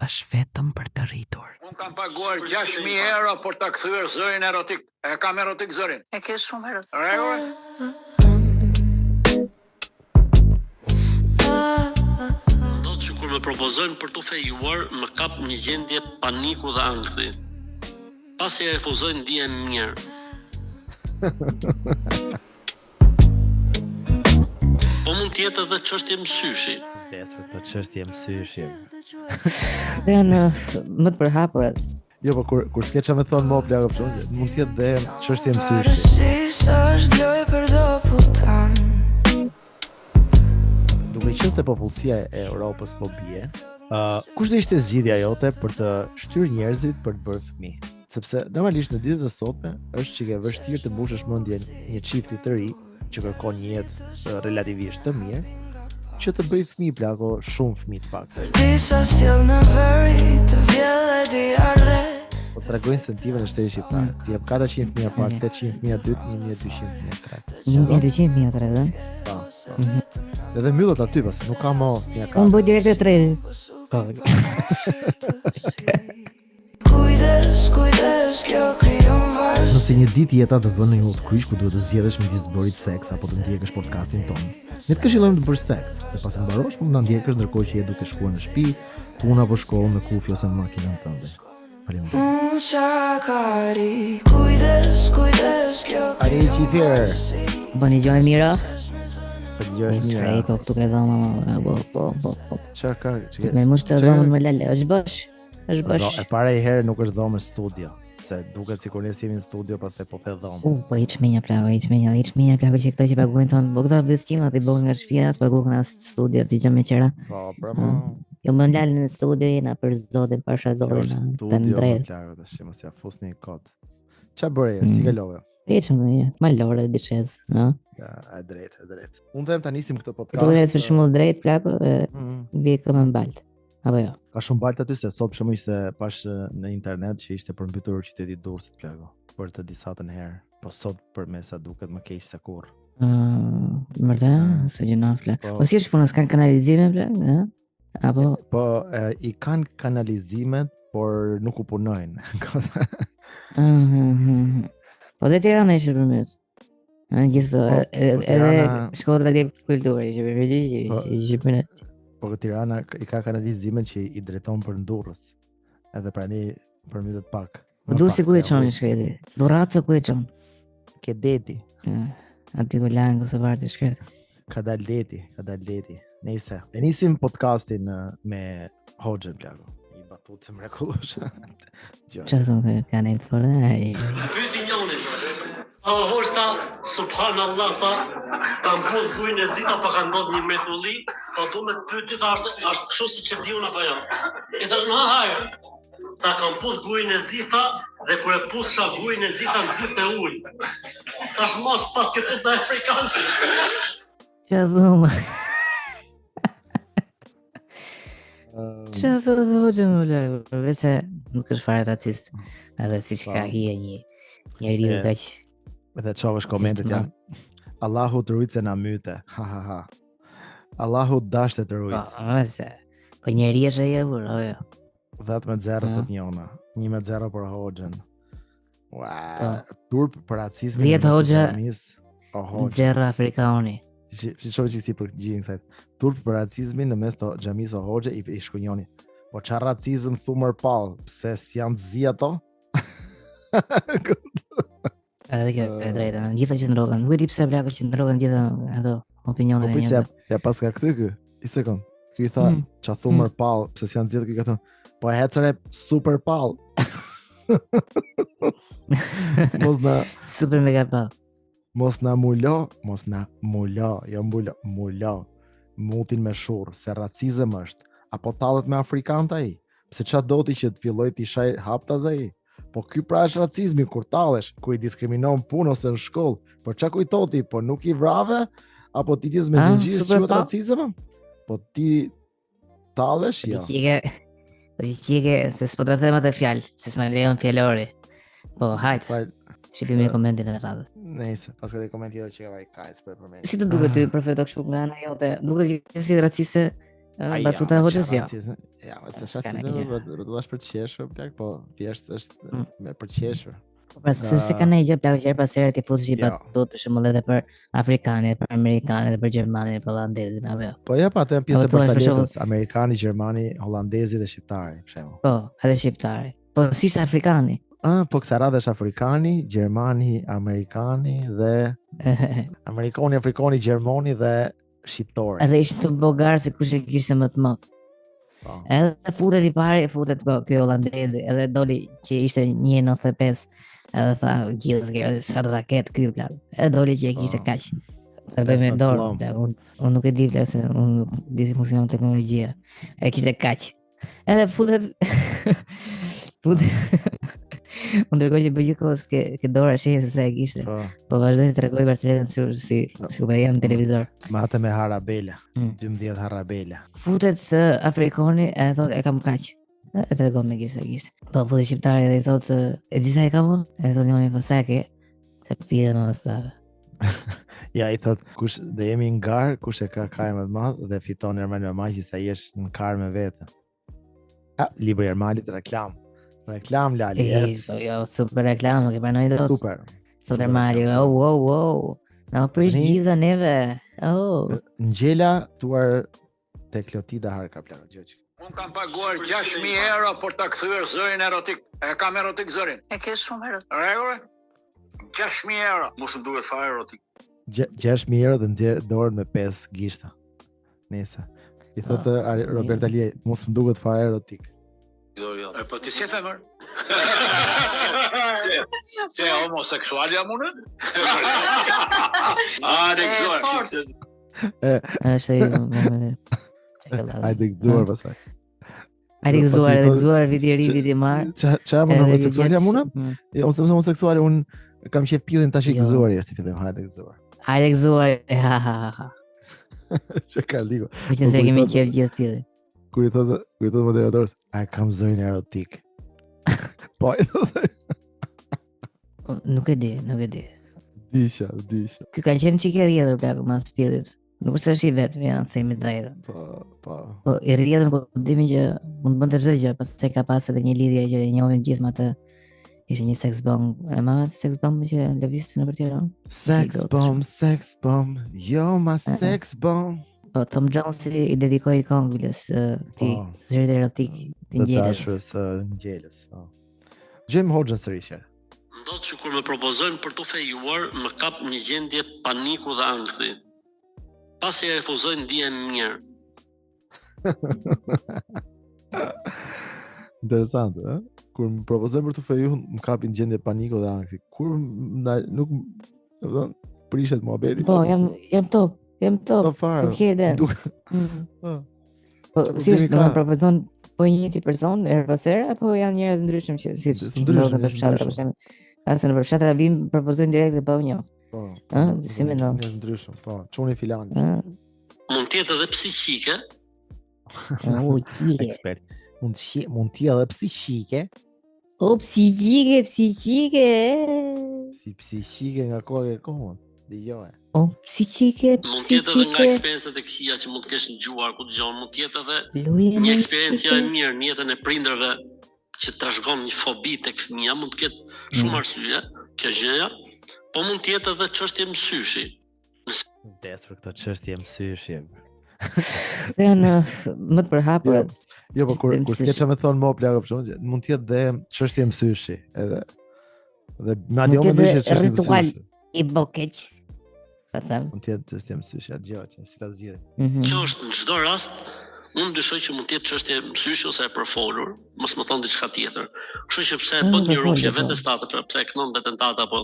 është vetëm për të rritur. Unë kam paguar 6000 euro për ta kthyer zërin erotik. E kam erotik zërin. E ke shumë erotik. Rregull? Ndodh që kur më propozojnë për t'u fejuar, më kap një gjendje paniku dhe ankthi. Pasi e refuzoj ndihem mirë. Po mund të jetë edhe çështje mësyshi. Vdes për këto çështje mësyshi. Dhe janë më të përhapurat. Jo, po kur kur s'ke çfarë më thon më plako për shembull, mund të jetë dhe çështje mësyshi. Duke qenë se popullsia e Europës po bie, uh, kush do ishte zgjidhja jote për të shtyrë njerëzit për të bërë fëmijë? Sepse normalisht në ditët e sotme është çike e vështirë të mbushësh mendjen një çifti të ri që kërkon një jetë eh, relativisht të mirë, që të bëj fëmijë plako, shumë fëmijë të paktën. Disa sjell në veri të vjellë diarre. Po tregoj incentivën e shtetit shqiptar. Mm. Ti jep 400 fëmijë parë, 800 fëmijë dytë, 1200 fëmijë tretë. 1200 fëmijë tretë, ëh? Po. po. Mm -hmm. Edhe mbyllet aty pas, nuk ka më fëmijë katër. Unë bëj direkt e tretë. Po. Kujdes, kujdes, kjo krijon varësi. Nëse një ditë jeta të vë në një udhëkryq ku duhet të zgjedhësh midis të bërit seks apo të ndjekësh podcastin tonë, ne të këshillojmë të bësh seks dhe pasi mbarosh mund të na ndjekësh ndërkohë që je duke shkuar në shtëpi, punë apo shkollë me kufje ose në makinën tënde. Faleminderit. Kujdes, kujdes, kjo krijon varësi. Bëni gjë e mira. Po dëgjohesh mirë. Çfarë këtu ke dhoma, po po po po. Çfarë ka? Çfarë? Me mos të dhomën më lale, është bosh. Është bosh. E para i herë nuk është dhomë studio, se duket sikur ne jemi në studio pastaj po the dhomë. U, po hiç më një plako, hiç më një, hiç më një plako që këto që paguajnë thonë, po këta bythqimat i bëhen nga shtëpia, s'paguajnë as studio, si gjë me qera. Po, pra më. Mm. Jo më lal në studio jena për zotin, pasha zotin, të ndrejt. Plako tash mos ja fusni kot. Ça bëre, mm. si kalove? Hiç më mirë, ma lore dishez, ëh. Ja, e drejtë, e drejtë. Unë them ta nisim këtë podcast. Duhet për shembull drejt plako, e mm. bie këmbë në baltë. Apo jo. Ka shumë baltë aty se sot për shembull ishte pash në internet që ishte përmbytur qyteti i Durrësit plako për të disatën herë. Po sot për me sa duket më keq se kurrë. Ëh, uh, vërtet, mm. se gjynah fle. Po, po si është puna, s'kan kanalizime plak, ëh? Apo po e, i kanë kanalizimet, por nuk u punojnë. Ëh, mm Po dhe Tirana ishte përmbyt. Në gjithë po, po, edhe Shkodra dhe kulturë, që për që po, që për Po Tirana i ka kanalizimet që i drejton për në Durrës. Edhe prani përmbytet pak. Po Durrësi ku e çon i shkreti? Durraca ku e çon? Ke deti. Aty ku lanë kosovarët e shkretë. Ka dal deti, ka dal deti. Nejse, e nisim podcastin me Hoxhën plako. Një batutë të mrekullueshme. Gjë. Çfarë thonë kanë të fortë ai? Pyeti njëri. O hoxhë tha, subhanallah tha, kam puth gurin e zi tha pa ka ndodh një mrekulli, po du me të pyeti tha është është kështu siç e di unë apo jo. I thashë ha hajr. Tha kam puth gurin e zi tha dhe kur e puthsha gurin e zi tha nxirrte ujë. Thash mos paske puth në afrikan. Çfarë dhumë? Çfarë thotë hoxha më vëlla? Përveç se nuk është fare racist, edhe siç ka po. hije një njeriu kaq. Edhe çove komentet janë. Allahu të rujt se na myte. Ha ha ha. Allahu dashtë të rujt. Po, se. Po njeri është ai apo jo? 10 me 0 thot njona. 1 me 0 për hoxhën. Ua, po. turp për racizmin e hoxha. O hoxha. Zero afrikani. Si si shoh që si për gjin kësaj. Turp për racizmin në mes të xhamisë o hoxhë i, i shkruan njoni. Po çfarë racizëm thu mër pall, pse s'janë të zi ato? Edhe kjo e drejtë, të gjitha qëndrokan. Nuk e di pse plako qëndrokan gjitha ato opinionet po, e njëjta. Po ja paska kthy ky. Një sekond. Ky i tha, mm. ça thu mër mm. pall, pse s'janë të zi ky ka thënë. Po e ecëre super pall. Mos na super mega pall. Mos na mulo, mos na mulo, jo mbulo, mulo. Mutin me shurr, se racizëm është. Apo tallet me afrikanët ai? Pse ça do ti që të filloj t'i shaj haptas ai? Po ky pra është racizmi kur tallesh, kur i diskriminon punë ose në shkollë. Po ça kujto ti, po nuk i vrave? Apo ti ti me zinxhir quhet racizëm? Po ti tallesh jo. Po ti ke Po ti ke se s'po ta them atë fjalë, se s'ma lejon fjalori. Po hajt. Fal. Shifim një komentin e radhës. Nëse, pas ka koment tjetër që ka vaj kaj, s'po e përmend. Si të duket ty ah. profeto kështu nga ana jote? Duket që si raciste? Batuta e hoxhës jo. Ja, se s'është racizëm, po do të për të qeshur, plak, po thjesht është mm. me për të qeshur. Po pra, se s'e ka ndonjë gjë plak që herë pas here ti fusësh një jo. batutë për shembull edhe për afrikanin, për amerikanin, për gjermanin, për holandezin apo jo. Po ja, pa ato janë pjesë e barsaletës, amerikani, gjermani, holandezi dhe shqiptari, për shembull. Po, edhe shqiptari. Po si është afrikani? Ah, po kësaj radhe është afrikani, gjermani, amerikani dhe amerikani, afrikani, gjermani dhe shqiptori. Edhe ishte tu bo garë se kush e kishte më të madh. Po. Edhe futet i pari, futet po ky holandezi, edhe doli që ishte 1.95, edhe tha gjithë kjo, sa do ta ketë ky plak. Edhe doli që e kishte po. kaq. E bëj me dorë, plak, unë un nuk e di plak se unë nuk di si funksionon teknologjia. E kishte kaq. Edhe futet futet Unë ndërkohë që bëj gjithkohës ke ke dora shenjë se sa e kishte. Po, po vazhdoj të tregoj barsaletën si si si po jam në televizor. Mate me harabela, mm. 12 harabela. Futet uh, Afrikoni e thotë e kam kaq. E tregon me gisht e gisht. Po futet shqiptari dhe i thotë e di sa e kam unë? E thotë njëri po sa e ke? Se pidhen në sa. ja, i thot, kush do jemi në garë, kush e ka karrin më të madh dhe fiton Ermal Mamaqi se ai është në garë me veten. Ah, libri i Ermalit reklamë. Reklamë Lali. E, po, jo, super reklamë, nuk e pranoj dot. Super. Sot Ermali, oh, oh, oh. Na u prish gjiza neve. Oh. Ngjela tuar te Klotida Harka plako gjë. Unë kam paguar 6000 euro për ta kthyer zërin erotik. E kam erotik zërin. E ke shumë erotik. Rregull? 6000 euro. Mos më duket fare erotik. 6000 euro dhe nxjerr dorën me 5 gishta. Nëse i thotë ah, Robert Aliaj, mos më duket fare erotik. E po ti si femër? Se, se homoseksual jam unë? A, dhe gëzuar. Është ai më. Hajde gëzuar pastaj. Hajde gëzuar, hajde gëzuar viti i ri, viti i mbarë. Ça ça jam unë homoseksual jam unë? Mm. Jo, ose homoseksual unë kam qejf pillin tash i jo. gëzuar është i fillim, hajde gëzuar. Hajde gëzuar. Ha ha ha. Çe ka ligo. Po që se kemi qejf gjithë pillin. Kur i thotë, kur i thotë moderatores, a kam zërin erotik. Po, i thotë. Nuk e di, nuk e di. Disha, disha. Ky ka qenë çik i rrjedhur plak mas pillit. Nuk është se është i vetmi, ja, themi drejtën. Po, po. Po i rrjedhur në kuptimin që mund të bënte çdo gjë, pastaj ka pas edhe një lidhje që e njohin gjithë me atë. Ishte një sex bomb, e ma sex bomb që lëvizte nëpër Tiranë. Sex bomb, sex bomb, you're my sex bomb. Po Tom Jones i dedikoi këngë biles këtij po. zërit erotik të Ngjelës. Të dashurës së Ngjelës, po. Gjejmë hoxhën sërish. Ndodh që kur më propozojnë për t'u fejuar, më kap një gjendje paniku dhe ankthi. Pasi e refuzoj ndihem mirë. Interesant, ë? Kur më propozojnë për t'u fejuar, më kapin gjendje paniku dhe ankthi. Kur na, nuk, do të thënë, prishet muhabeti. Po, jam jam top, jam top. Po fare. Nuk e di. Duk... Mm. Po, si është, do të propozon po i njëjti person herë pas here apo janë njerëz ndryshëm që si ndryshëm në fshatra për shembull. A se në fshatra vijnë propozojnë direkt dhe pa u njohur. Po. Ë, si mendon? Njerëz ndryshëm, po. Çuni filan. Mund të jetë edhe psiqike. U, qike. Ekspert. Mund të mund të jetë edhe psiqike. O psiqike, psiqike. Si psiqike nga koha e kohën. Dëgjoje. O psiqike, psiqike. Mund të jetë edhe nga eksperiencat e këqija që mund të kesh dëgjuar ku dëgjon, mund të jetë edhe një eksperiencë jo e mirë në jetën e prindërve që trashëgon një fobi tek fëmija, mund të ketë shumë mm. arsye kjo gjëja, po mund të jetë edhe çështje mësyshi. Vdes për këto çështje mësyshi. Janë më të përhapurat. Jo, jo, po kur kur s'ke çfarë më thon më plako për shembull, mund të jetë dhe çështje mësyshi, edhe dhe madje unë mendoj që çështje mësyshi. I bë keq. Po them. Mund të jetë çështje mësyshi, atë gjë që si ta zgjidhim. Mm -hmm. Kjo është në çdo rast unë dyshoj që mund të jetë çështje mësyshi ose e përfolur, mos më thon diçka tjetër. Kështu që pse e bën një rukje po. vetes tate, pra pse e këndon veten tate apo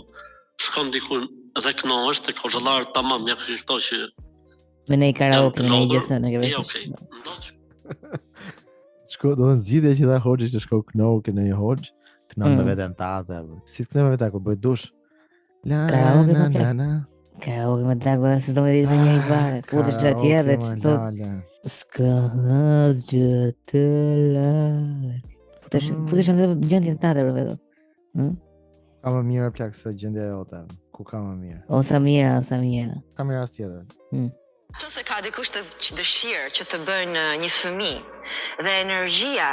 shkon diku dhe kënohesh tek hoxhallarët tamam, ja këto që me ne karaoke me ne gjë se në ke Okej. Ndodh. Shko, do të zgjidhja që dha hoxhi që shko këno ke në një hoxh, kënon mm. me veten tate. Si të kënoj me veten kur bëj dush? La karaoke na na na. Karaoke me plak, se do me ditë me një fare. Futesh atje dhe që thot S'ka asgjë të larg. Futesh, mm. futesh në gjendjen tate për vetëm. Hm? Ka më mirë plak se gjendja jote. Ku ka më mirë? O sa mirë, o sa mirë. Ka mirë as tjetër. Hm. Nëse ka dikush të dëshirë që të bëjnë një fëmijë dhe energjia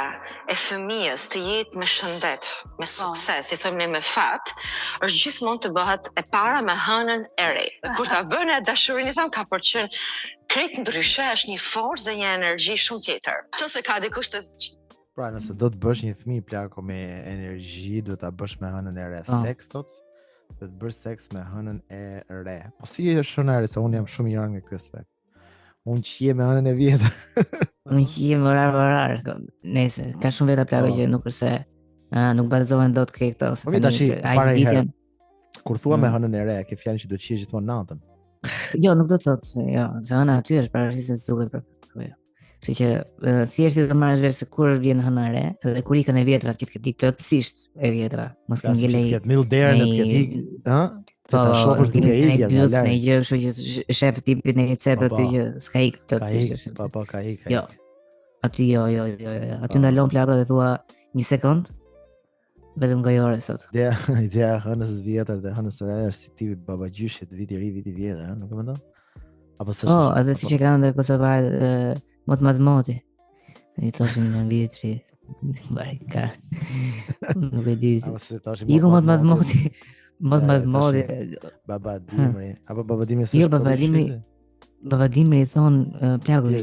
e fëmijës të jetë me shëndet, me po. sukses, i themi ne me fat, është gjithmonë të bëhet e para me hënën e re. Kur ta bënë atë dashurinë, i them ka për të qenë krejt ndryshe, është një forcë dhe një energji shumë tjetër. Nëse ka dikush të Pra, nëse do të bësh një fëmijë plako me energji, duhet ta bësh me hënën e re. Po. Seks thot, do të bësh seks me hënën e re. Po si është hëna e re, se unë jam shumë i njohur nga ky aspekt. Unë qihem me hënën e vjetër. Unë qihem orar orar. Nëse ka shumë veta plako po. që nuk është se uh, nuk bazohen dot ke këto ose po tani tash para një herë. Kur thua me mm. hënën e re, ke fjalën që do të qihesh gjithmonë natën. Jo, nuk do të thotë se jo, se hëna aty është pavarësisht se s'duket për po jo. Kështu që thjesht do të marrësh vesh se kur vjen hëna e re dhe kur ikën e vjetra që të ketë plotësisht e vjetra. Mos ke ngelë. Të ketë mbyll derën të ketë ik, ë? Të ta po, shohësh duke ikur nga larg. Një gjë kështu që shef tipit në një cep po, aty po. që s'ka ik plotësisht. Po po ka ik. Jo. Aty jo, jo, jo, jo. Aty po. ndalon plako dhe thua një sekond. Vetëm gojore sot. Ideja, ideja e hënës së vjetër dhe hënës së re është si tipi babagjyshit, viti i ri, viti i vjetër, ëh, nuk e mendon? Apo s'është? Po, edhe siç e kanë ndër kosovarët, mot mat moti. I thoshin në vit ri. Bari ka. Nuk e di. Apo si thoshin mot mot mat moti. Mot mat moti. Baba Dimri, apo Baba Dimri s'është. Jo, Baba Dimri. Baba Dimri i thon plako.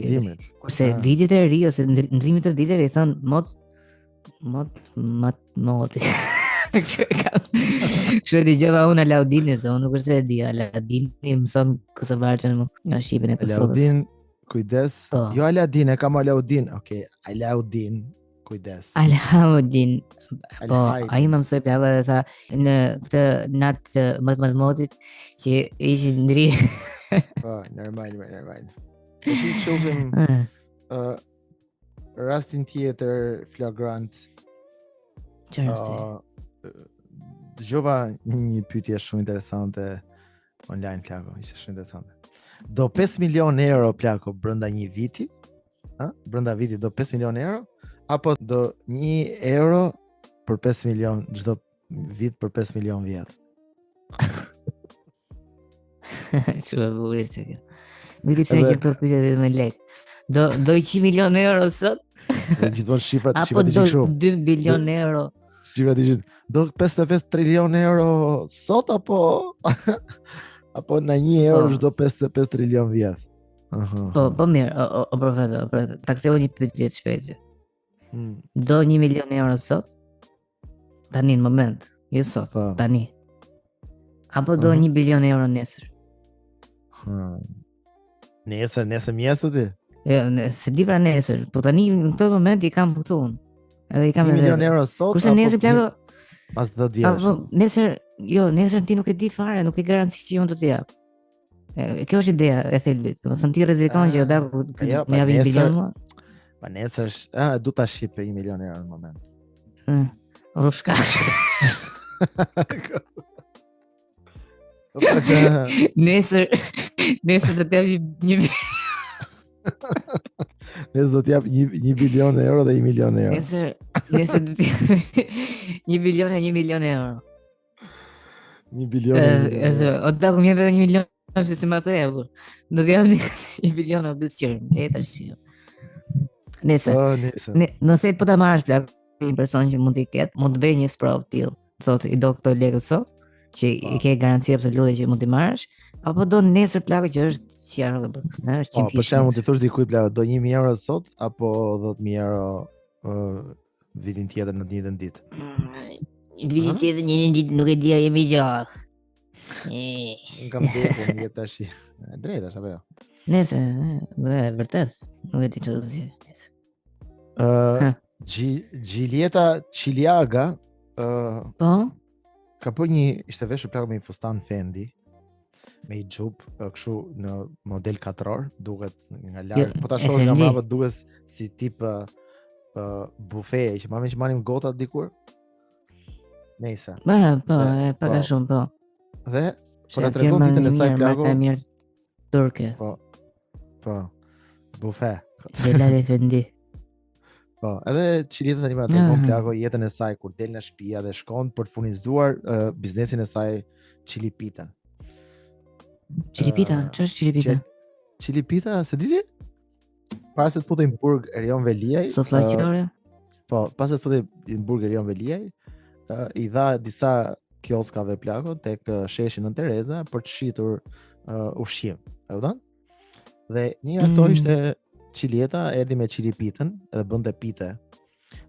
Kurse ah. vitit e ri ose ndrimit të viteve i thon mot Mot, mat, moti. Kështu e kam. Kështu e dëgjova unë Alaudinin, se unë nuk është se e di, Alaudini mëson kosovarçen mu, nga shqipen e Kosovës. Alaudin, kujdes. Po. Jo Aladin, e kam Alaudin. Okej, okay, Alaudin, kujdes. Alaudin. Po, ai më mësoi plako dhe tha në këtë natë të mot mat motit që ishin ndri. Po, normal, normal. Tash i shohim ë Rastin tjetër flagrant. Çfarë rasti? Uh, dëgjova një pyetje shumë interesante online plako, ishte shumë interesante. Do 5 milion euro plako brenda një viti? Ha? Brenda vitit do 5 milion euro apo do 1 euro për 5 milion çdo vit për 5 milion vjet. Shumë e bukur ishte kjo. Nuk di pse e këto pyetje vetëm me lek. Do do 100 milion euro sot? Dhe gjithmonë shifrat, shifrat ishin kështu. Apo do 2 bilion euro. Shifrat ishin do 55 trilion euro sot apo apo në 1 euro po. çdo 55 trilion vjet. Aha. Po, po mirë, o, o, o profesor, o profesor, ta kthej një pyetje të shpejtë. Hmm. Do 1 milion euro sot? Tani në moment, jo sot, po. tani. Apo do uh -huh. 1 bilion euro nesër? Hmm. Nesër, nesër mjesë ti? Jo, ne, s'e di pra nesër, po tani në këtë moment i kam këtu unë. Edhe i kam 1 milion euro sot. Kurse nesër plako pas 10 vjetësh. Apo nesër, jo, nesër ti nuk e di fare, nuk e garanci që unë do të jap. E, kjo është ideja e thelbit. Domethënë ti rrezikon që do të jo, më japin bilion mua. Pa nesër, ah, du ta ship 1 milion euro në moment. Ëh, rrufka. Po pra që nesër, nesër do të jap një Nesër do të jap 1 1 bilion euro dhe 1 milion euro. Nesër, nesër do të jap 1 bilion e 1 milion euro. Një bilion e një milion. Edhe, o të më jep edhe një milion, se si ma the, apo. Do të jap një, një bilion o bësë qërë, e tash. Nëse, oh, nëse. Ne, nëse po ta marrësh plak një person që mund t'i ketë, mund të bëjë një sprovë tillë. Thotë, i do këto lekët sot, që i po. ke garanci absolute që mund t'i marrësh, apo do nesër plako që është që janë dhe bërë. Është po, për shembull, t'i thosh dikujt plako, do 1000 euro sot apo 10000 euro uh, vitin tjetër në të njëjtën ditë. Mm, vitin tjetër në të njëjtën ditë nuk e di a jemi gjallë. Unë kam vdekur, më jep tash. E drejtë është apo jo? Nëse, e vërtet, nuk e di çfarë do të them. Ë, Gjilieta Çiliaga, ë, po, ka bërë një ishte veshur plako me një fustan Fendi me një xhup kështu në model katror, duket nga lart. Jo, po ta shohësh nga mbrapa duket si tip uh, uh, bufe që mami që manim gotat dikur. Nëse. Po, po, e pak a po. shumë po. Dhe po na tregon ditën e saj plako. E mirë turke. Po. Po. Bufe. Xhelal Efendi. Po, edhe Çiljeta tani na tregon plako jetën e saj kur del nga shtëpia dhe shkon për të furnizuar uh, biznesin e saj Chili Pita. Chili Pita, uh, ç'është Chili Pita? Çili pita, s'e di ti? Para se të futej në burg Erion Veliaj, Sufllaqore? Po, para se të futej në burg Erion Veliaj, uh, i dha disa kioskave plako tek sheshi Nënë Tereza për të shitur uh, ushqim. E kupton? Dhe një nga këto mm. ishte Çiljeta, erdhi me çili pitën edhe bënte pite.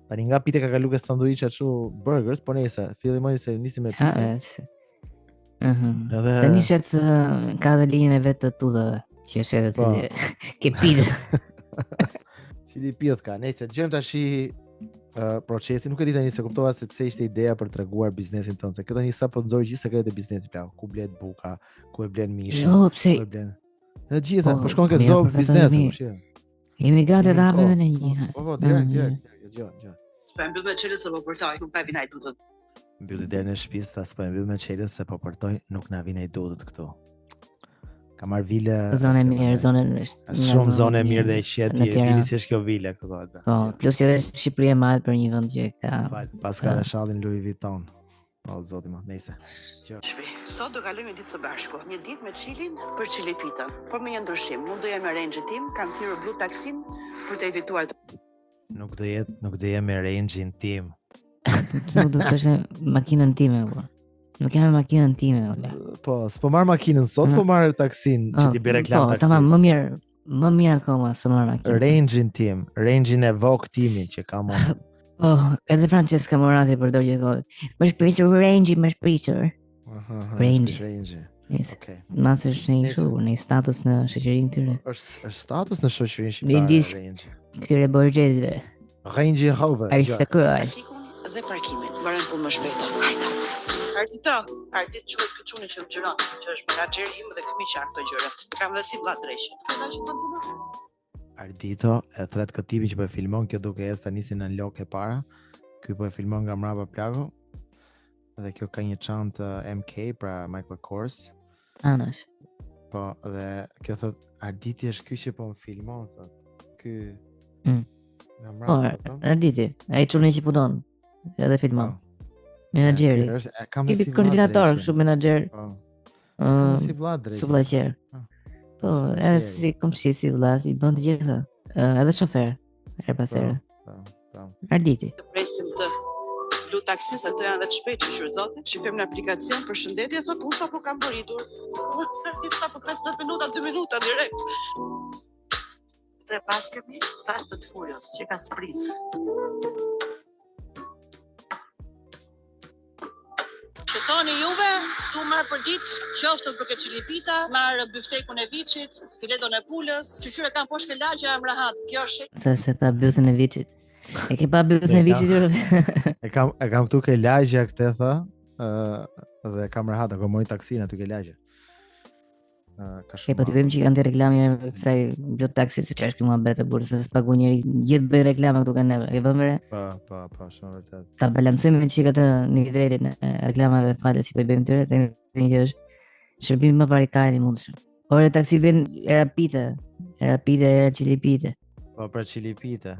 Tani nga pite ka kalu ke sanduiçe kështu burgers, po nejse, fillimisht se nisi me pite. Ëh. Edhe tani shet ka dhe linjën e vet të tutave, që shet aty. Po. Ke pite. Çili pit ka, nejse dëgjojmë tash uh, procesin, nuk e di tani s'e kuptova se pse ishte ideja për të treguar biznesin tënd, se këtë tani sapo nxori gjithë sekretet e biznesit plako, ku blet buka, ku e blen mishin, jo, pse... ku e blen. Të gjitha, po, po shkon ke çdo biznes, po shih. Jemi gati të hapim edhe një. Po po, direkt, mm. direkt, direkt, dëgjo, dëgjo. S'po e mbyll me çelës se po përtoj, nuk na vijnë hajdutët. Mbylli derën e shtëpisë, tha s'po e mbyll me çelës se po përtoj, nuk na vijnë hajdutët këtu. Ka marrë vilë zonë e mirë, zonë e mirë. Shumë zonë e mirë dhe e qetë, e dini si është kjo vilë këtu kohë. Po, plus që edhe Shqipëria e madhe për një vend që ka. Fal, paska dhe shallin Louis Vuitton. O zoti ma, nejse. Që... Sot do kalojmë një ditë së bashku. Një ditë me Çilin për Çili Pitën, por me një ndryshim. Unë do jem me Range tim, kam thirrur Blue Taxin për të evituar Nuk do jetë, nuk do jem me Range-in tim. Nuk do të thoshe makinën time, po. Nuk jam me makinën time, ola. Po, s'po marr makinën sot, po marr taksin që t'i bëj reklamë po, taksit. Po, tamam, më mirë, më mirë akoma s'po marr makinën. Range-in tim, Range-in Evoque timin që kam unë. Po, edhe Francesca Morati përdor gjithmonë. Më është prishur Range, më është prishur. Aha, aha, Range. Range. Okej. Okay. Masë është një kështu, një status në shoqërinë këtyre. Është është status në shoqërinë shqiptare Range. Këtyre borgjezëve. Range Rover. Aristokrat. Trafikun dhe parkimin. Mbarojmë punë më shpejt. Hajde. Ardita, Ardit quhet ky çuni që më xhiron, që është menaxheri im dhe ky m'i qan këto gjërat. Kam dhe si vlla dreqin. Ardito, e thret këtë tipin që po e filmon, kjo duke ecë tani si në lok e para. Ky po e filmon nga mbrapa plako. Dhe kjo ka një çantë eh, MK, pra Michael Kors. Anash. Po, dhe kjo thot Arditi është ky që po më filmon, thot. Ky mm. Nga mbrapa. Po, Arditi, ai çuni që punon edhe filmon. Po. Menaxheri. Është e kam si koordinator, kështu menaxher. Po. Ëh, si vlla drejt. Sufllaqer. Po, po edhe si komshi si vlla, i bën të gjitha. Edhe shofer, herë pas po, here. Po, po. Arditi. Të presim të Blue Taxi, se ato janë dhe të shpejt shyqyr zotit. Shikojmë në aplikacion, përshëndetje, thot, unë sapo kam mbërritur. Si sapo 15 minuta, 2 minuta direkt. Tre paskemi Fast and Furious, që ka sprint. Që thoni juve, tu marr për ditë, qoftë për këtë çili pita, marr byftekun e viçit, fileton e pulës, shyqyr e kam poshtë ke lagja, jam rahat. Kjo është Tha se tha bythën e viçit. E ke pa bythën e viçit ju? E kam e kam këtu ke lagja këtë tha, ë dhe kam rahat, kur mori taksin aty ke lagja. Ka shumë. Po t'i bëjmë që kanë reklamë një kësaj Blue Taxi se ç'është ky muhabet e burrë se s'pagu njeri gjithë bëjnë reklama këtu kanë neve. E vëmë re? Po, po, po, shumë vërtet. Ta balancojmë me çik atë nivelin e reklamave falas që po i bëjmë tyre, themi që është shërbimi më varikal i mundshëm. Ore taksi vjen era pite, era pite, era çili pite. Po pra çili pite.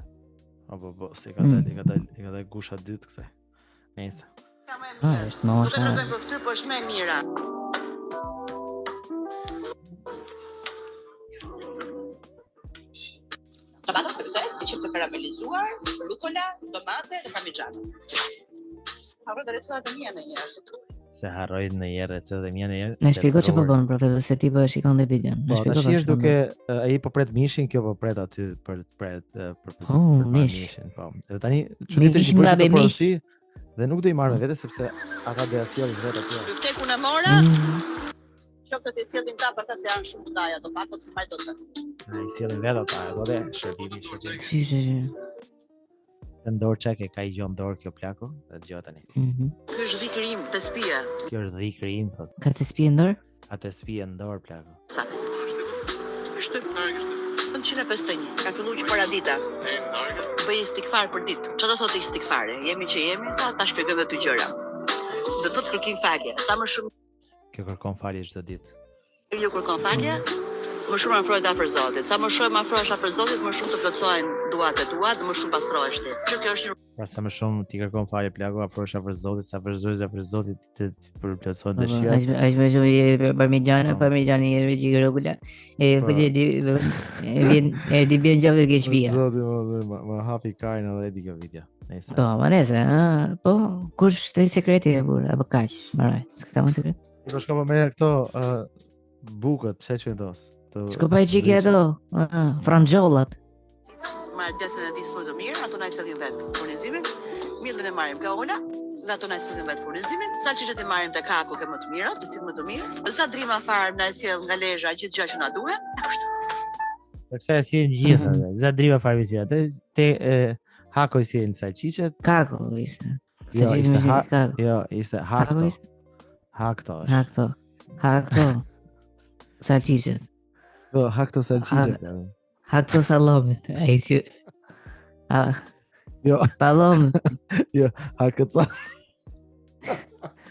Po po, po, si ka dalë, mm. ka dalë, ka dalë gusha dytë kësaj. Nëse. Ah, është më osha. Nuk e tregoj për fytyrë, po është më e mira. Domate me vete, të qepë të karamelizuar, rukola, domate dhe parmigiano. Harroj dhe recetat e mia në një. Se harroj në një recetat e mia në një. Na shpjego çfarë po bën profesor se ti po e shikon dhe videon. Na po, shpjego. Tash është duke ai po pret mishin, kjo po pret aty për pret për për, oh, për mish. mishin, po. Edhe tani çuditërisht i bësh të porosi dhe nuk do i marrë me vete sepse ata do ja sjellin vetë aty. Byftekun e mora. Mm. Qoftë të sjellin ta pastaj se janë shumë të daja, do pak të mbaj dot. Na i sjellin vetë ata, edhe dhe shërbimi, shërbimi. Si, si, si. Në dorë çka e ka i gjë në dorë kjo plako, dhe dëgjo tani. Mm -hmm. Ky është dhikri im, tespia. Kjo është dhikri im, thotë. Ka tespia në dorë? Ka tespia në dorë plako. Sa? Është 151. Ka filluar që para dita. Bëj istikfar për ditë. Çfarë do thotë istikfari? Jemi që jemi, tha, ta shpjegojmë edhe dy gjëra. Do thotë kërkim falje. Sa më shumë Kjo kërkon falje çdo ditë. Ju kërkon falje? Më shumë afrohet afër Zotit. Sa më shumë afrohesh afër Zotit, më shumë të plotësohen duat e tua dhe më shumë pastrohesh ti. Që kjo është një Pra sa më shumë ti kërkon falje plako, afrohesh afër Zotit, sa afër Zotit, afër Zotit të të përplotësohen Po, po, dëshirat. Aq aq më shumë je parmigiana, Po. parmigiani je çik rukola. E Po. po di di e vjen e di bjen gjave ke shtëpia. Zoti, më, më, më, më hapi karin edhe di kjo video. Nëse. Po, ma nese, ë, po, kush është sekreti e burr, apo kaq, mbaroj. S'ka më sekret. Po shko po merr këto ë bukët, çe quhen ato? Të Shko pa i çikë ato, ë, franxhollat. marr djathin e dhisë më të mirë, ato na i sjellin vet furnizimin. Miellin e marrim nga Ola dhe ato na i sjellin vet furnizimin. Salçiçet i marrim te Kaku ke më të mirat, të cilët më të mirë. Zadrima farm na e sjell nga Lezha gjithë gjë që na duhen. Kështu. Për kësaj e sjellin gjithë atë. Zadriva farmi sjell atë, te e, Hako i sjellin salçiçet. Kako ishte. Jo, Salçiçet ishte më ha, Kako. jo, ishte Kako hakto. ishte? Hakto është. Hakto. Hakto. Salçiçet. Po, hakto salçiçet. Ha- Hakto sallomin. Ai si A, Jo, pallom. jo, hakët sa.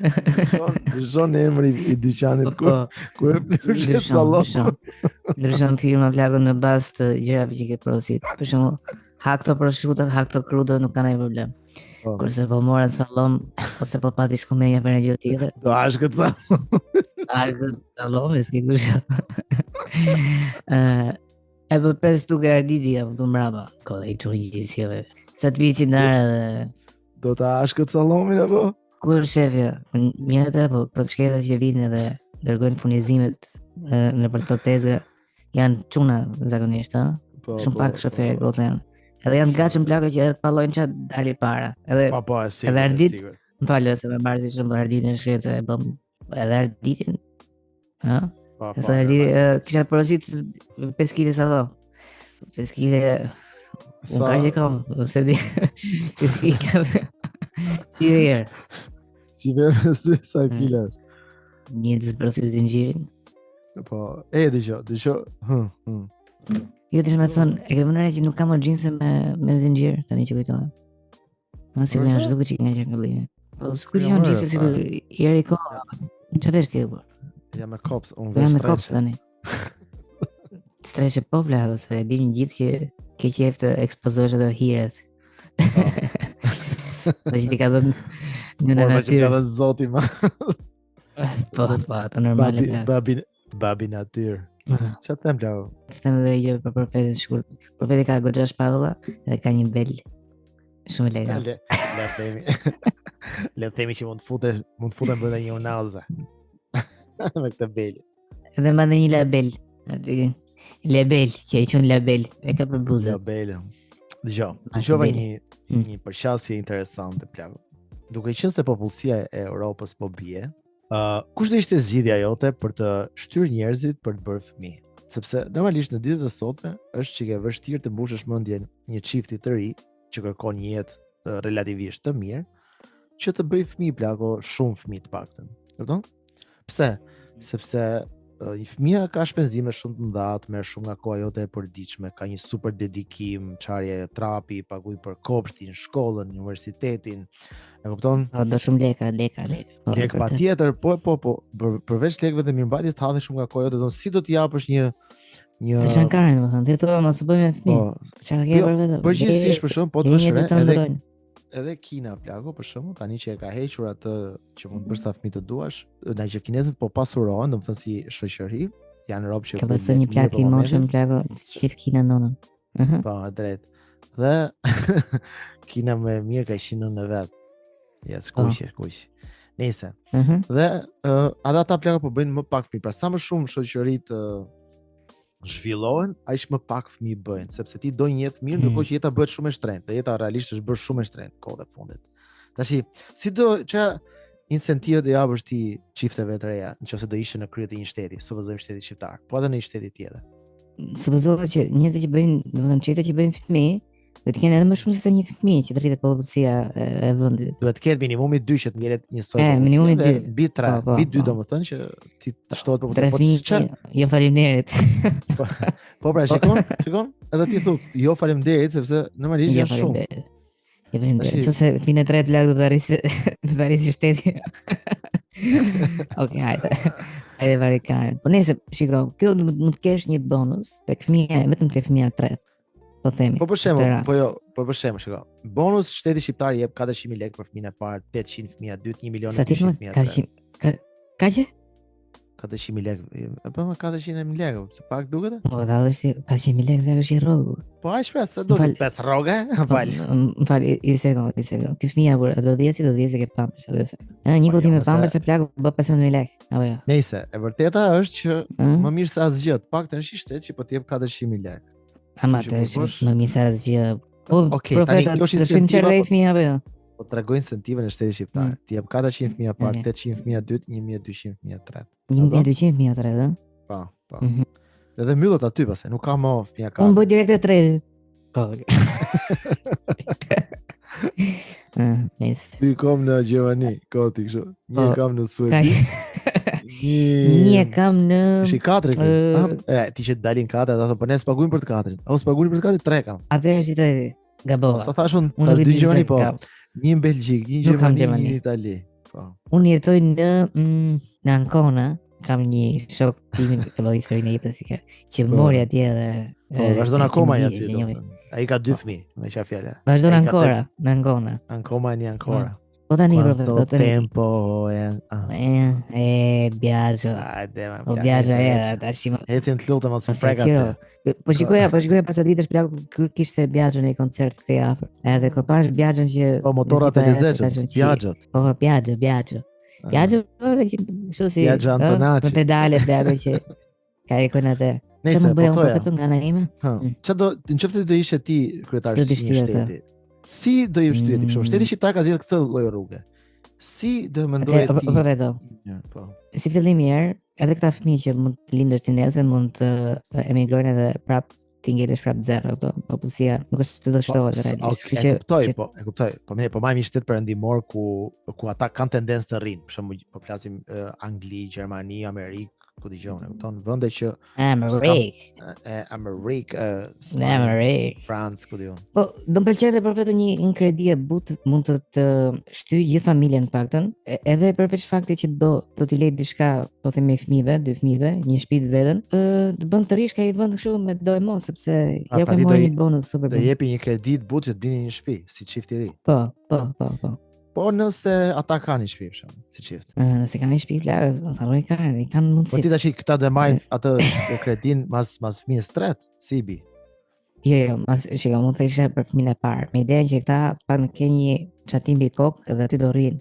Ndryshon- Ndryshon emri i dyqanit kur Po, kur e plyshet ndryshon, sallon. ndryshon. Ndryshon firma plako në bazë të gjërave që ke porosit. Për shembull, ha këto prosciutto, ha këto crudo, nuk ka ndonjë problem. Po. Kurse po mora sallom ose po pati shkumenja për një gjë tjetër, Do ashkët sallon. a këtë sallom, s'ke kush. Ë, e po pes duke Arditi apo tu mbrapa. Ko i çuni që sjellë. Sa të vjen qindare dhe Do ta ashkët sallomin apo? Ku është shefja? Mirë atë, po këto të shkreta që vinë edhe dërgojnë furnizimet e, në për këto tezga janë çuna zakonisht, ë? Po, Shumë po, pak po, shoferë po. goca janë. Edhe janë të gatshëm plako që edhe të pallojnë çat dali para. Edhe Po, po, e sigurt. Edhe e Ardit? sigurt. më fal se më marrë si shembull Arditin e shkretë e bëm edhe Arditin. Ë? Po, po. Se Arditi normal. e, kisha porosit 5 kg sallom. 5 kg unë Sa- kaq e kam, unë se di. 5 kg. Si herë. Që vjen me sy sa Mm. kilo është. Një të zbërthy zinxhirin. Po, e dëgjoj, dëgjoj. Hë, hë. Jo, të me thënë, e ke vënë re që nuk kam më xhinse me me zinxhir tani që kujtohem. Ma sikur janë zhdukur çik nga qarkullimi. Po sikur S'kam janë vënë re xhinse sikur fare. i eri kohë. Çfarë vesh ti e burr? Jam me kops, unë Po vesh jam me kops streçe. tani. Streçe po plako, se e dimin gjithë që ke qejf të ekspozosh ato hiret. Do që ti ka dhënë në Por më që natyrë. ka dhënë zoti ma. Po, po, ato normale Babi, plako. babi, babi natyrë. Çfarë them plako? Të them edhe një gjë për profetin shkurt. Profeti ka goxha shpatulla dhe ka një bel shumë elegant. Le, le themi. le themi që mund të futesh, mund të futen brenda një unaze. me këtë bel. Edhe mban dhe një label. Aty label, që e quhen label, e ka për buzët. Label. Dëgjoj, Ma dëgjova labeli. një Mm. një përqasje interesante plako. Duke qenë se popullsia e Europës po bie, ë kush do ishte zgjidhja jote për të shtyrë njerëzit për të bërë fëmijë? Sepse normalisht në ditët e sotme është çike e vështirë të mbushësh mendjen një çifti të ri që kërkon një jetë ë, relativisht të mirë, që të bëj fëmijë plako, shumë fëmijë të paktën. Kupton? Pse? Sepse ë, një fëmija ka shpenzime shumë të mëdha, të merr shumë nga koha jote e përditshme, ka një super dedikim, çarje trapi, paguaj për kopshtin, shkollën, universitetin. E kupton? Po, do shumë leka, leka, leka. Po, Lek vërtet. patjetër, po po po, për, përveç lekëve dhe mirëmbajtjes të hadhin shumë nga koha jote, do si do t'i japësh një një Të çan karën, domethënë, ti thua mos u bëj me po, fëmijë. Çka ke Jo, për vetë? përgjithsisht për shembull, po të vësh re, të edhe ndërrojnë. edhe Kina plako për shembull, tani që e ka hequr atë që mund të bësh sa fëmijë të duash, na që kinezët po pasurohen, domethënë si shoqëri, janë rob që Ka bëjnë pasur një mirë plak për i momentin. moçëm plako, të qef Kina nonën. Aha. Po, e drejt. Dhe Kina më e mirë ka qenë në vet. Ja, skuqe, skuqe. Nëse. Aha. Dhe uh, edhe ata plaka po bëjnë më pak fëmijë. Pra sa më shumë shoqëritë uh, zhvillohen, aq më pak fëmijë bëjnë, sepse ti do një jetë mirë, Mm. ndërkohë që jeta bëhet shumë e shtrenjtë, dhe jeta realisht është bërë shumë e shtrenjtë kohët e fundit. Tashi, si do që incentive do japësh ti çifteve të reja, nëse do ishe në krye të një shteti, supozojmë shtetit shqiptar, po edhe në një shteti tjetër. Supozohet që njerëzit që bëjnë, domethënë çiftet që bëjnë fëmijë, duhet të kenë edhe më shumë se sa një fëmijë që të rritet popullsia e, e vendit. Duhet të ketë minimumi 2 që të ngelet njësoj. E, popullsia minimumi dhe dy. Mbi 3, Po, po, mbi 2 po. domethënë që ti të shtohet Tre popullsia. Po fëmijë, çfarë? jo faleminderit. Po, po pra, shikon, shikon, edhe ti thu, jo faleminderit sepse normalisht Jo janë shumë. faleminderit. Jo faleminderit. Tashi- Nëse fine tretë plak do të arrisi do të arrisi shteti. Okej, hajde. e Vatikanin. Po nëse shiko, kjo mund të kesh një bonus tek fëmija, vetëm tek fëmija e tretë. Po themi. Po për shembull, po jo, po për shembull, shiko. Bonus shteti shqiptar jep 400.000 lekë për fëmijën e parë, 800 fëmija e dytë, 1 milion e 200 fëmija e tretë. Ka ka që? 400.000 lekë. Po më 400.000 lekë, pse pak duket? Po, ta është 400.000 lekë vlerë është i rrogë. Po ai shpres, sa do të pesë rroga, po, fal. Më fal, i sekond, i sekond. Ky fëmija kur do dhjetë si do dhjetë ke pampers, atë se. Ë, një po, kuti jo, me pampers e plak bë 15000 lekë, apo jo. Nëse e vërteta është që më mirë se asgjë, të paktën është shtet që po të jep 400.000 lekë. Ama të është më mirë se asgjë. Po, okay, tani kjo është incentiva po, fëmija apo jo? Po tregoj incentivën e shtetit shqiptar. Mm. Ti jep 400 fëmija parë, 800 fëmija dytë, 1200 fëmija tretë. 1200 fëmija tretë, ëh? Po, po. Mm -hmm. Edhe mbyllet aty pastaj, nuk ka më fëmija katër. Unë bëj direkt e tretë. Po. Ëh, nice. Dy kam në Gjermani, koti kështu. Një po, kam në Suedi. Një Një kam në Ishi katër këtu. Uh... E, ti që dalin katër, ata thonë po ne s'paguajmë për të katrin. O s'paguajmë për të katrin, tre kam. Atëherë si të gabova. Po, sa thash unë, tash dy Gjermani po. Një në Belgjikë, një në Gjermani, një në Itali. Po. Unë jetoj në mm, në Ancona, kam një shok timin të lloj historinë e jetës si ka, që po. mori atje edhe Po, vazhdon akoma ai aty. Ai ka dy po. fëmijë, me çfarë fjalë. Vazhdon ancora, në Ancona. Ancona një ancora. Mm. Po tani pro do të tempo e ah. e e Biagio. Hajde, ma. O Biagio e tash më. Ecim të lutem mos prek atë. Po shikoja, po shikoja pas ditësh plak kur kishte Biagio në koncert këtej afër. Edhe kur pash Biagion që Po motorat e lezetshëm, Biagio. Po po Biagio, Biagio. Ah. Biagio, po kështu si. Biagio Antonacci. Me pedale plako që ka ikon atë. Nëse po thoja. Këtu nga ana ime. Mm. Çfarë do, nëse do ishe ti kryetar i një shteti. Si do i shtyje ti? Për shembull, shteti shqiptar ka zgjedhur këtë lloj rruge. Si do mendoje ti? Po vetë. Po. Si fillim i herë, edhe këta fëmijë që mund të lindën ti nesër mund të emigrojnë edhe prap ti ngelesh prap zero këto popullsia nuk është se do po, shtohet realisht. Kështu që e kuptoj, po, e kuptoj. Po ne po marrim një shtet perëndimor ku ku ata kanë tendencë të rrinë. Për shembull, po flasim uh, Angli, Gjermani, Amerikë, ku di unë, e kupton, vende që Amerikë, e Amerikë, Spanjë, Amerikë, Francë, ku di unë. Po, do më pëlqente për vetëm një një kredi e butë mund të të shtyj gjithë familjen të paktën, edhe përveç faktit që do do t'i lej diçka, po themi fëmijëve, dy fëmijëve, një shtëpi të vetën, ë të bën të rrish ka i vend kështu me doemos sepse ja pra ke marrë një bonus super. Do jepi një kredi të butë që të blini një shtëpi, si çift i ri. Po, po, po, po. Po nëse ata kanë një shtëpi për shembull, si çift. Ëh, nëse kanë një shtëpi, bla, sa rroj kanë, i kanë mundësi. Po ti tash këta do e marrin atë kredin mas mas fëmijës tretë, si i bi. Jo, jo, mas shiko, mund të thjesht për fëmijën e parë, me idenë që këta pa në ke një çati mbi kokë dhe aty do rrinë.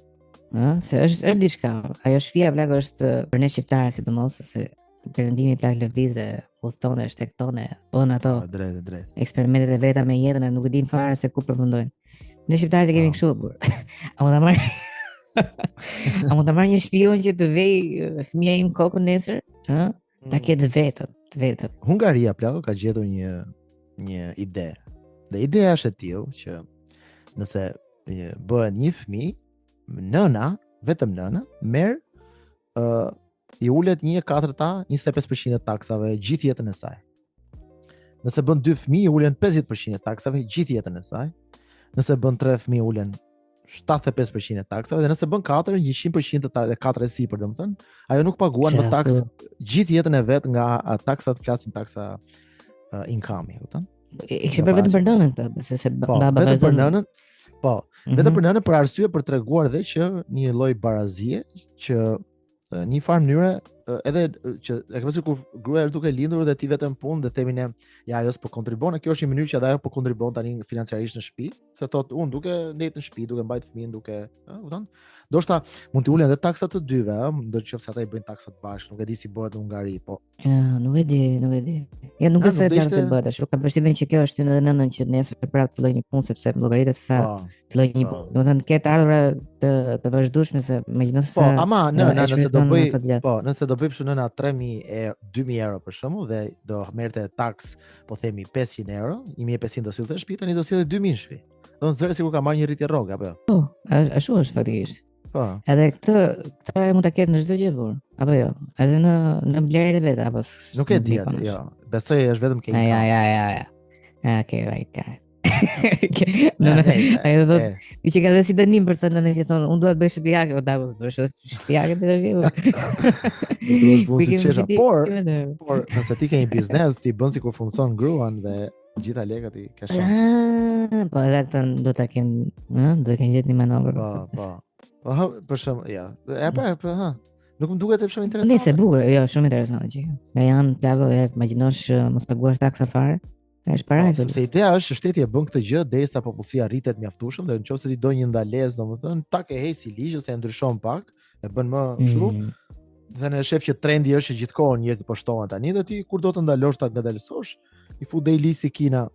Ëh, se është është diçka. Ajo shtëpia plak është për ne shqiptarë sidomos se perëndimi plak lëviz dhe udhëton e shtegton e bën ato po, drejt drejt. Eksperimentet e veta me jetën e nuk e dim fare se ku përfundojnë. Ne shqiptarët e kemi po. kështu por. A mund ta marr? A mund ta marr një shtëpi unë që të vej fëmija im kokën nesër, ë? Ta mm. ketë vetëm, të vetëm. Hungaria plako ka gjetur një një ide. Dhe ideja është e tillë që nëse një, bëhet një fëmijë, nëna, vetëm nëna, merr ë uh, i ulet 1/4-ta, 25% e taksave gjithë jetën e saj. Nëse bën dy fëmijë, i ulen 50% e taksave gjithë jetën e saj. Nëse bën tre fëmijë, ulen 75% e taksave dhe nëse bën 4, 100% të taksave, 4 e sipër, domethënë, ajo nuk paguan më taksë gjithë jetën e vet nga taksat, flasim taksa uh, income, kupton? E kishte bërë vetëm për nënën këtë, se se po, baba vetëm për nënën. Po, mm -hmm. vetëm për nënën për arsye për treguar dhe që një lloj barazie që në një farë mënyre edhe që e ke pasur kur gruaja është duke lindur dhe ti vetëm punë dhe themi ne ja ajo s'po kontribuon, kjo është një mënyrë që edhe ajo po kontribuon tani financiarisht në shtëpi, se thot unë duke ndejt në shtëpi, duke mbajt fëmijën, duke, ë, kupton? Ndoshta mund t'i ulen edhe taksat të dyve, ë, ndërqoftë se ata i bëjnë taksat bashkë, nuk e di si bëhet në Hungari, po Ja, nuk e di, nuk e di. Ja, nuk besoj se se bëhet ashtu. Kam përshtypjen që kjo është edhe nënën që nesër prapë të fillojë një punë sepse llogaritet se sa po, të fillojë një po. punë. Domethënë ketë ardhura të të vazhdueshme se imagjino se po, ama nëna nëse do bëj, po, nëse do bëj kështu nëna 3000 e 2000 euro për shembull dhe do merrte taks, po themi 500 euro, 1500 do sillte në shtëpi, tani do sillte 2000 në shtëpi. Do të zëre sikur ka marrë një rritje rroge apo jo? Po, ashtu është faktikisht. Po. Edhe këtë këtë e mund ta ketë në çdo gjë por, apo jo? Edhe në në blerjet e veta apo Nuk e di atë, jo. Besoj është vetëm ke. Ja, ja, ja, ja. Ja, okay, right, got. Në në, ajo do të, ju që ka dhe si dënim për të nënë që thonë, unë dua të bëj shtëpiake, o daku s'bësh shtëpiake të tash. Do të bësh punë si qesha, por por nëse ti ke një biznes, ti bën sikur punëson gruan dhe gjitha lekët i ke shumë. Ah, po edhe këtë do ta kenë, ëh, do të kenë gjetë një manovër. Po, po. Po, ha, për shembull, ja. E pra, po, ha. Nuk më duket shumë interesante. Nëse bukur, jo, shumë interesante që. Nga janë plako dhe imagjinosh mos paguash taksa fare. Është para po, sepse ideja është që shteti e bën këtë gjë derisa popullsia rritet mjaftueshëm dhe nëse ti do një ndalesë, domethënë tak e heq si ligj ose e ndryshon pak, e bën më kështu. Mm. Dhe në shef që trendi është që gjithkohë njerëzit po shtohen tani dhe ti kur do të ndalosh ta ngadalësosh, i fut dhe ligj si Kina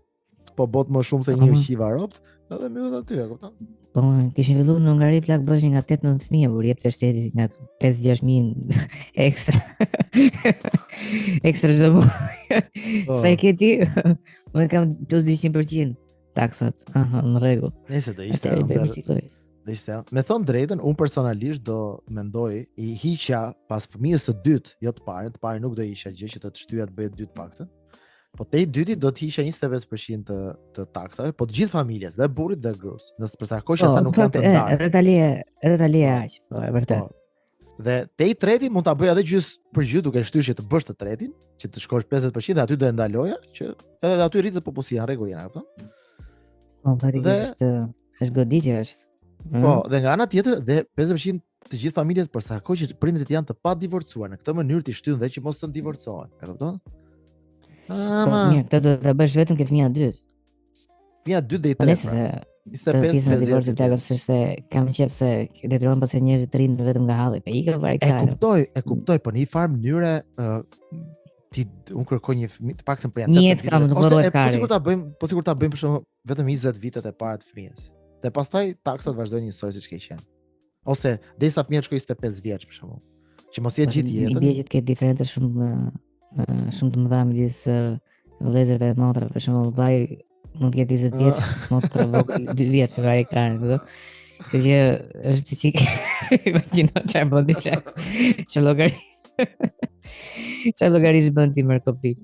po bot më shumë se një mhm. qiva robt, edhe mbyllet aty, e kupton? Po, kishin filluar në Hungari plak bëheshin nga 8-9 fëmijë, por jepte shteti nga 5-6 mijë ekstra. ekstra çdo muaj. Po. Sa e ke ti? Unë kam plus 200% taksat. Aha, në rregull. Nëse do ishte ëndërr. Do ishte. Me thënë drejtën, unë personalisht do mendoj i hiqja pas fëmijës së dytë, jo të parën, të parën nuk do hiqja gjë që të të shtyja të bëje dy të paktën. Po te i dyti do të hiqja 25% të të taksave, po të gjithë familjes, dhe burrit dhe gruas. Nëse për sa kohë që ata po, nuk janë të ndarë. Edhe tani edhe tani e aq, po e vërtetë. Po. Dhe te i treti mund ta bëja edhe gjys për gjys duke shtyrë që të bësh të tretin, që të shkosh 50% dhe aty do e ndaloja që edhe aty rritet popullsia në rregull janë, apo? Po, faktikisht është është goditje është. Po, dhe nga ana tjetër dhe 50% të gjithë familjes për sa kohë që prindërit janë të pa divorcuar në këtë mënyrë ti shtyn dhe që mos të divorcohen. E kupton? Ah, po, mirë, këtë do ta bësh vetëm ke fëmija e dytë. Fëmija e dytë dhe i po, tretë. Pra. 25 50 divorcit plako se kam qejf se detyrohen pastaj njerëzit të rrinë vetëm nga halli, po ikë fare E kuptoj, e kuptoj, po në një farë mënyre ë ti un kërkoj një fëmijë, të paktën për janë. Një jetë kam, nuk rrohet kari. Po sikur ta bëjmë, po sikur ta bëjmë për shembull vetëm 20 vitet e para të fëmijës. Dhe pastaj taksat vazhdojnë njësoj siç ke qenë. Ose derisa fëmija të shkojë 25 vjeç për shembull. Që mos jetë po, gjithë jetën. I bie që të ketë diferenca shumë shumë të mëdha midis vëllezërve dhe motrave, për shembull, vllai mund të jetë 20 vjeç, ah. motra vogël 2 vjeç nga ekrani, kupton? Kështu që është çik imagjino çfarë bën ti çfarë. Çfarë llogari. Çfarë llogarish bën ti Marko Pik?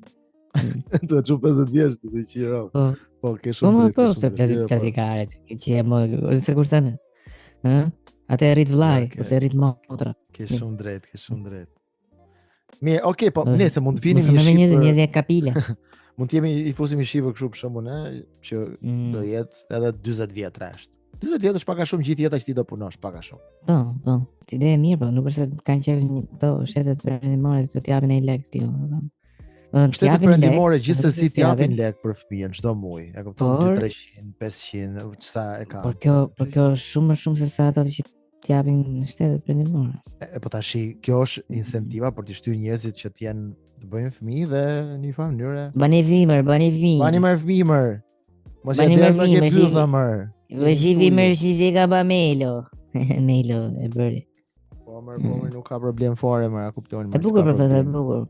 Do të 50 vjeç të qiro. Po, po ke shumë po, drejt. Po, po, po, plastikare, që e më, ose kur thënë. Ë? Atë e rrit vllai, ose e rrit motra. Ke shumë drejt, ke shumë drejt. Mirë, okay, po nëse mund të vinim një shifër. Njerëz njerëz kapile. mund të jemi i fusim një shifër kështu për shembull, ne, që mm. do jetë edhe 40 vjet rresht. 40 vjet është pak a shumë gjithë jeta që ti do punosh pak a shumë. Po, po. Ide e mirë, po nuk është se kanë qejf këto shtetet perëndimore të të japin ai lek ti, domethënë. Do të Shtetet perëndimore gjithsesi të japin lek për fëmijën çdo muaj. E kupton 2 300, 500, sa e ka. Por kjo, por kjo është shumë më shumë se sa ata që të japin në shtetet perëndimore. E, e po tashi, kjo është incentiva për të shtyrë njerëzit që të jenë të bëjnë fëmijë dhe në një farë mënyre. Bani fëmijë, mër, bani fëmijë. Bani mër fëmijë, mër. Mos e derdh më ke bytha mër. Vëzhi vi mër si se ka ba Melo. Melo e bëri. Po mër, po mër, nuk ka problem fare mër, a kupton mër. E bukur për e bukur.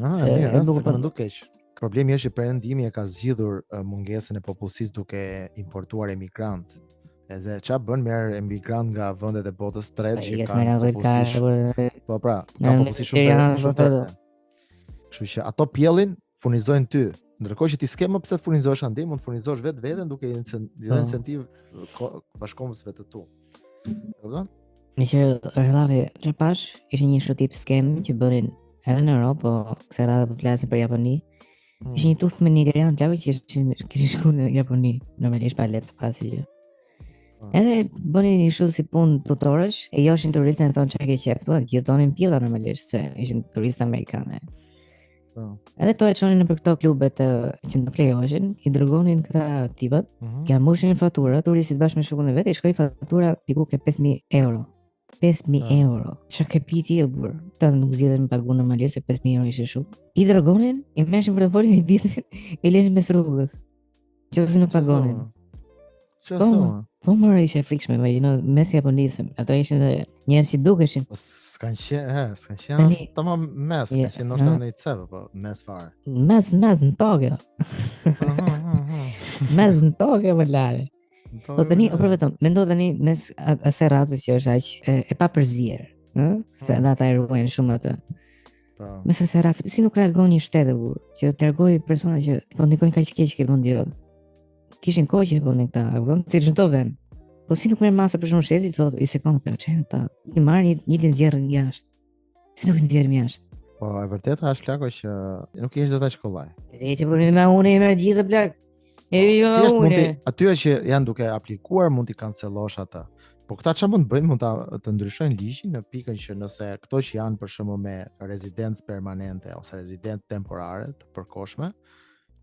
Ah, mirë, e bukur po nuk keq. Problemi është që perëndimi e ka zgjidhur mungesën e popullsisë duke importuar emigrant. Edhe ça bën merr emigrant nga vendet e botës tretë që kanë popullsi. Po pra, ka popullsi shumë të shumë të. Kështu që ato pjellin furnizojnë ty. Ndërkohë që ti s'ke më pse të furnizosh andej, mund të furnizosh vetë veten duke i dhënë po. incentivë bashkëkombësve të tu. E kupton? Me që rëllavi që pash, ishe një kështu tip skemë që bënin edhe në Europë, po kësaj radhe po flasim për Japoni. Mm. Ishin një tufë me nigerianë plako që ishin kishin shkuar në Japoni, normalisht pa letra pa asgjë. Mm. Edhe bënin një kështu si punë tutorësh, e joshin turistët e thonë çka ke qejf, thua, gjithë donin pjella normalisht se ishin turistë amerikanë. Po. Edhe këto e çonin nëpër këto klube të që nuk lejoheshin, i dërgonin këta tipat, mm -hmm. ia mbushin fatura, turistit bashkë me shokun e vet, i shkoi fatura diku ke 5000 euro. 5000 ah. euro. Çka ke pi ti o burr? Ta nuk zgjidhën me pagu normalisht se 5000 euro ishte shumë. I dërgonin, i merrshin portofolin, i vidhnin, i lenin mes rrugës. Qoftë se nuk pagonin. Çfarë po, thua? Po më ishte e frikshme, imagjino mes Japonisë, ata ishin dhe njerëz që dukeshin. Po s'kan qenë, he, s'kan qenë as tamam mes, kanë qenë ndoshta në një cep, po mes fare. Mes, mes në tokë. Mes në tokë më lare. Po tani, po vetëm, mendo tani mes asaj racës që është aq e, e papërzier, ë? Se edhe ata e ruajnë shumë atë. Po. Mes asaj race, si nuk reagon një shtet e burr, që të dërgojë persona që po ndikojnë kaq keq ke vendi jot. Kishin kohë që e bënin këta, e kupton? Si në çdo vend. Po si nuk merr masa për shembull shteti, thotë, i sekond plak, ç'janë këta. I marrin një, një t'i nxjerrin jashtë. Si nuk i nxjerrim jashtë? Po, e vërteta është plako që nuk i heq dot aq kollaj. Se që po me unë i merr gjithë plak. E po, jo Thjesht mund unë. t'i atyre që janë duke aplikuar mund t'i kancelosh atë. Po këta çfarë mund të bëjnë, mund ta të ndryshojnë ligjin në pikën që nëse këto që janë për shembull me rezidencë permanente ose rezidencë temporare të përkohshme,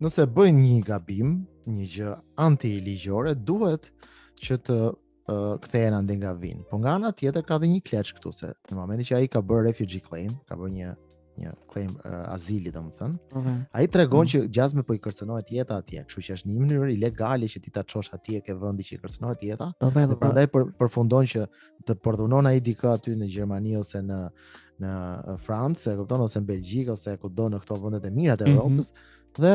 nëse bëjnë një gabim, një gjë anti-ligjore, duhet që të uh, kthehen andej nga vijnë. Po nga ana tjetër ka dhe një kleç këtu se në momentin që ai ka bërë refugee claim, ka bërë një një claim uh, azili domethënë, Po, po. ai tregon Mm. që gjasme po i kërcënohet jeta atje, kështu që është një mënyrë ilegale që ti ta çosh atje ke vendi që i kërcënohet jeta. Po, pra, Dhe po, po. prandaj për, përfundon që të përdhunon ai dikë aty në Gjermani ose në në Francë, e kupton, ose në Belgjikë ose kudo në këto vendet e mira të Mhm. Evropës dhe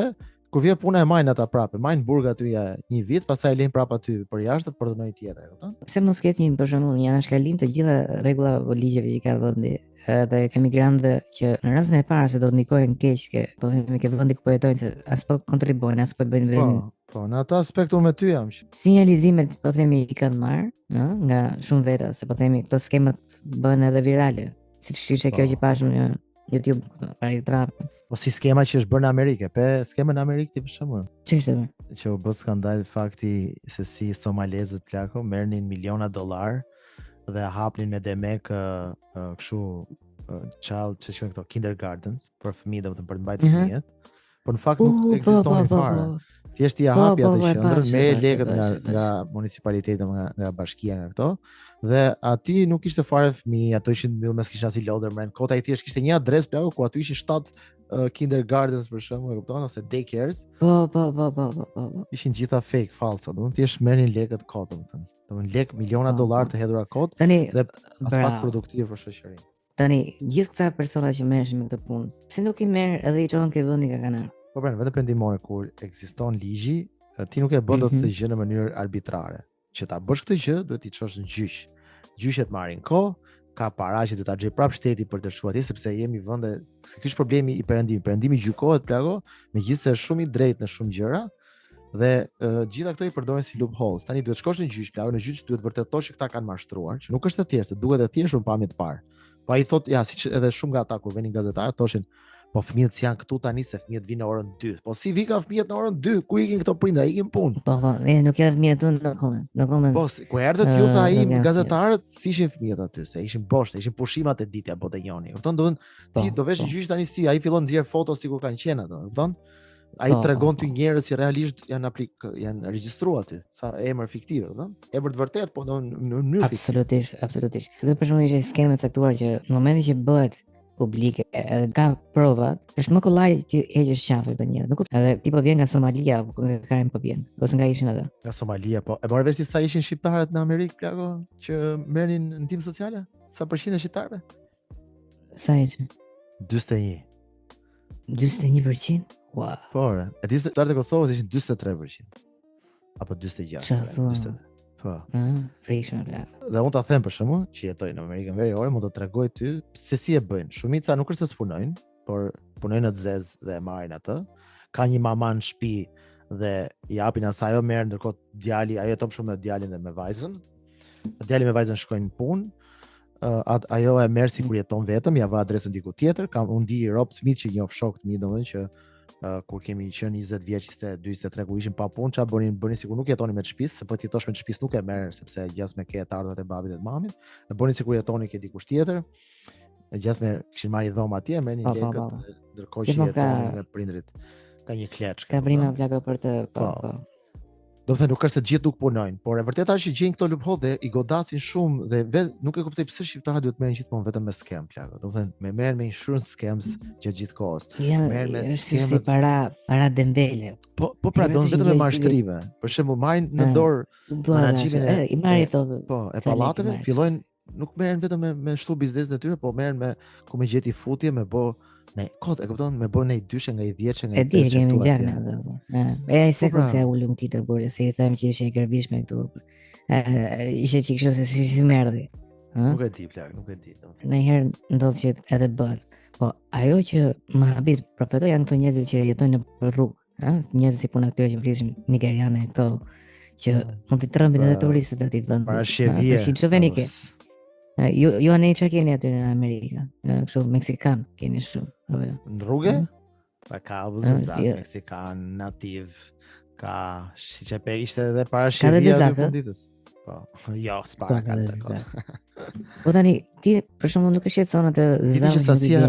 kur vjen puna e majnë ata prapë, majnë burg aty ja një vit, pastaj e lejnë prapë aty për jashtë të përdhunojë tjetër, e kupton? Pse mos ketë një për shembull një anashkalim të gjitha rregullave apo ligjeve që ka vendi, edhe emigrantëve që në rastin e parë se do të ndikojnë keq ke, po themi ke vendi ku po jetojnë se as po kontribuojnë, as po bëjnë Po, vendin. po, në atë aspekt unë me ty jam. që- Sinjalizimet, po themi, i kanë marrë, ë, nga shumë veta, se po themi këto skemat bëhen edhe virale, siç ishte kjo Po. që pashëm në YouTube para i trap. Po si skema që është bërë në Amerikë, pe skema në Amerikë ti për shembull, Ç'është bërë? që u bë skandal fakti se si somalezët plako merrnin miliona dollar dhe hapnin me demek ë, ë, kështu ë, child që quhen këto kindergartens për fëmijë, domethënë për të mbajtur Mhm. fëmijët. Po në fakt nuk U, po, po, ekzistonin po, fare. po. Thjesht i Po, hapi po, atë po, e qendrën, pashë, e merr pashë, e lekët nga pashë, e pashë. nga municipaliteti, nga nga bashkia nga këto dhe aty nuk ishte fare fëmijë, ato ishin mbyllur mes kishin asnjë lodër mren kot, ai thjesht kishte një adresë plako ku aty ishin 7 uh, kindergartens për shembull, e kupton, ose daycares, Po, po, po, po, po, po, po. ishin gjitha fake, falso, domethënë thjesht merrnin lekët kot, domethënë. Domethënë lek miliona Po, dollar po. të hedhura kot Tani, dhe as pak bravo. produktive për shoqërinë. Tani, gjithë këta persona që merreshin me këtë punë, pse nuk i merr edhe i çon ke vendi nga kanë ardhur? Po pra, në vende perëndimore kur ekziston ligji, e, ti nuk e bën dot Mhm. këtë gjë në mënyrë arbitrare. Që ta bësh këtë gjë, duhet t'i çosh në gjyq. Gjyqet marrin kohë, ka para që duhet ta gjej prapë shteti për të çuar atje sepse jemi vende, se ky është problemi i perëndimit. Perëndimi gjykohet plako, megjithëse është shumë i drejtë në shumë gjëra dhe e, gjitha këto i përdorin si loopholes. Tani duhet shkosh në gjyq, plako, në gjyq duhet vërtetosh që këta kanë mashtruar, që nuk është e thjeshtë, se duket e thjeshtë në pamje të parë. Po ai thot, ja, siç edhe shumë nga ata kur venin gazetarët thoshin, po fëmijët si janë këtu tani se fëmijët vinë në orën 2. Po si vika fëmijët në orën 2? Ku ikin këto prindra? Ikin punë. Po, po, e, nuk janë fëmijët tu në comment, në comment. Po, si, ku erdhët ju tha ai nuk janë gazetarët, si ishin fëmijët aty, se ishin bosh, ishin pushimat e ditja po të njoni. Kupton? Do Po, ti do vesh në po. gjyq tani si ai fillon nxjerr foto sikur kanë qenë ato, kupton? Ai Po, po, tregon ty po. njerëz që realisht janë aplik janë regjistruar aty, sa emër fiktiv, kupton? Emër të vërtet, po në në mënyrë fiktive. Absolutisht, absolutisht. Kjo për shembull ishte skemë e caktuar që në momentin që bëhet publike edhe ka prova, është më kollaj që heqësh qafe këto njerëz. Nuk kuptoj. Edhe ti po vjen nga Somalia apo nga Karen po vjen, ose nga ishin ata. Nga Somalia, po. E morë vesh ti sa ishin shqiptarët në Amerikë, plako, që merrnin ndihmë sociale? Sa përqind e shqiptarëve? Sa ishin? 41. 41%? Ua. Po, ore. E di se shqiptarët e Kosovës ishin 43%. Apo 46. Qa ore, thua? 43. Po. Ëh, frikshme plak. Dhe unë ta them për shembull, që jetoj në Amerikën Veriore, mund të tregoj ty se si e bëjnë. Shumica nuk është se s'punojnë, por punojnë në të zezë dhe e marrin atë. Ka një mama në shtëpi dhe i japin asaj ajo merr ndërkohë djali, ajo jeton shumë me djalin dhe me vajzën. Djali me vajzën shkojnë në punë. ë, at, ajo e merr sikur jeton vetëm, ja vë adresën diku tjetër. Kam unë di rob të mi që njoh shok të mi domethënë që ë, kur kemi qenë 20 vjeç, 22, 23 kur ishim pa punë, çfarë bënin? Bënin sikur nuk jetonin me të shtëpisë, se po të jetosh me të shtëpisë nuk e merr sepse gjasme ke të ardhurat e babit dhe të mamit. E bënin sikur jetonin ke dikush tjetër. E gjasme kishin marrë një dhomë atje, merrnin Po, po, lekët po. ndërkohë që Gjithmonë ka- jetonin me prindrit. Ka një kleç. Ka vrima plako për të po, Po. po. Do të thënë nuk është se të gjithë nuk punojnë, por e vërteta është që gjejnë këto loophole dhe i godasin shumë dhe vetë nuk e kuptoj pse shqiptarët duhet merren gjithmonë vetëm me scam plako. Do të thënë me merren me insurance scams gjatë gjithë kohës. Ja, Merren me është si skemat- para para dembele. Po po pra E don vërtet që vetëm me gjej- mashtrime. Për shembull marrin në Eh, dorë Nuk dua ta menaxhimin e E, i marri e- ato. po e sa lekë i pallateve, marrin. fillojnë nuk merren vetëm me me shtu biznesin e tyre, po merren me ku me gjeti futje, me bë ne kot, e kupton, me bë ne i dyshe nga i dhjeçe nga E i di, e peshe kemi këtu gjatë atje. në ato. po. E, e ai se Po pra. se ja ulum ti të burrë, se i them që ishe e gërbishme këtu. E, ishe çik kështu se si si më erdhi. Ë? Nuk e di plak, nuk e di. domethënë. Ndonjëherë ndodh që edhe bëhet. Po ajo që më habit profeto janë këto njerëzit që jetojnë në rrugë. Ë, njerëz si puna këtyre që flisnin nigeriane këto që po. mund të trembin edhe turistët e atij vendi. Parashqevie. Tash çdo vend i ke. Ju ju anë çka keni aty në Amerikë? Në kështu meksikan keni shumë, apo jo? Në rrugë? Pa ka apo jo. meksikan nativ, ka siç e pe ishte edhe Parashqevia në fund ditës. Po, jo, s'pa po, ka të Po tani ti për shembull nuk e shqetëson atë zezakun që sasia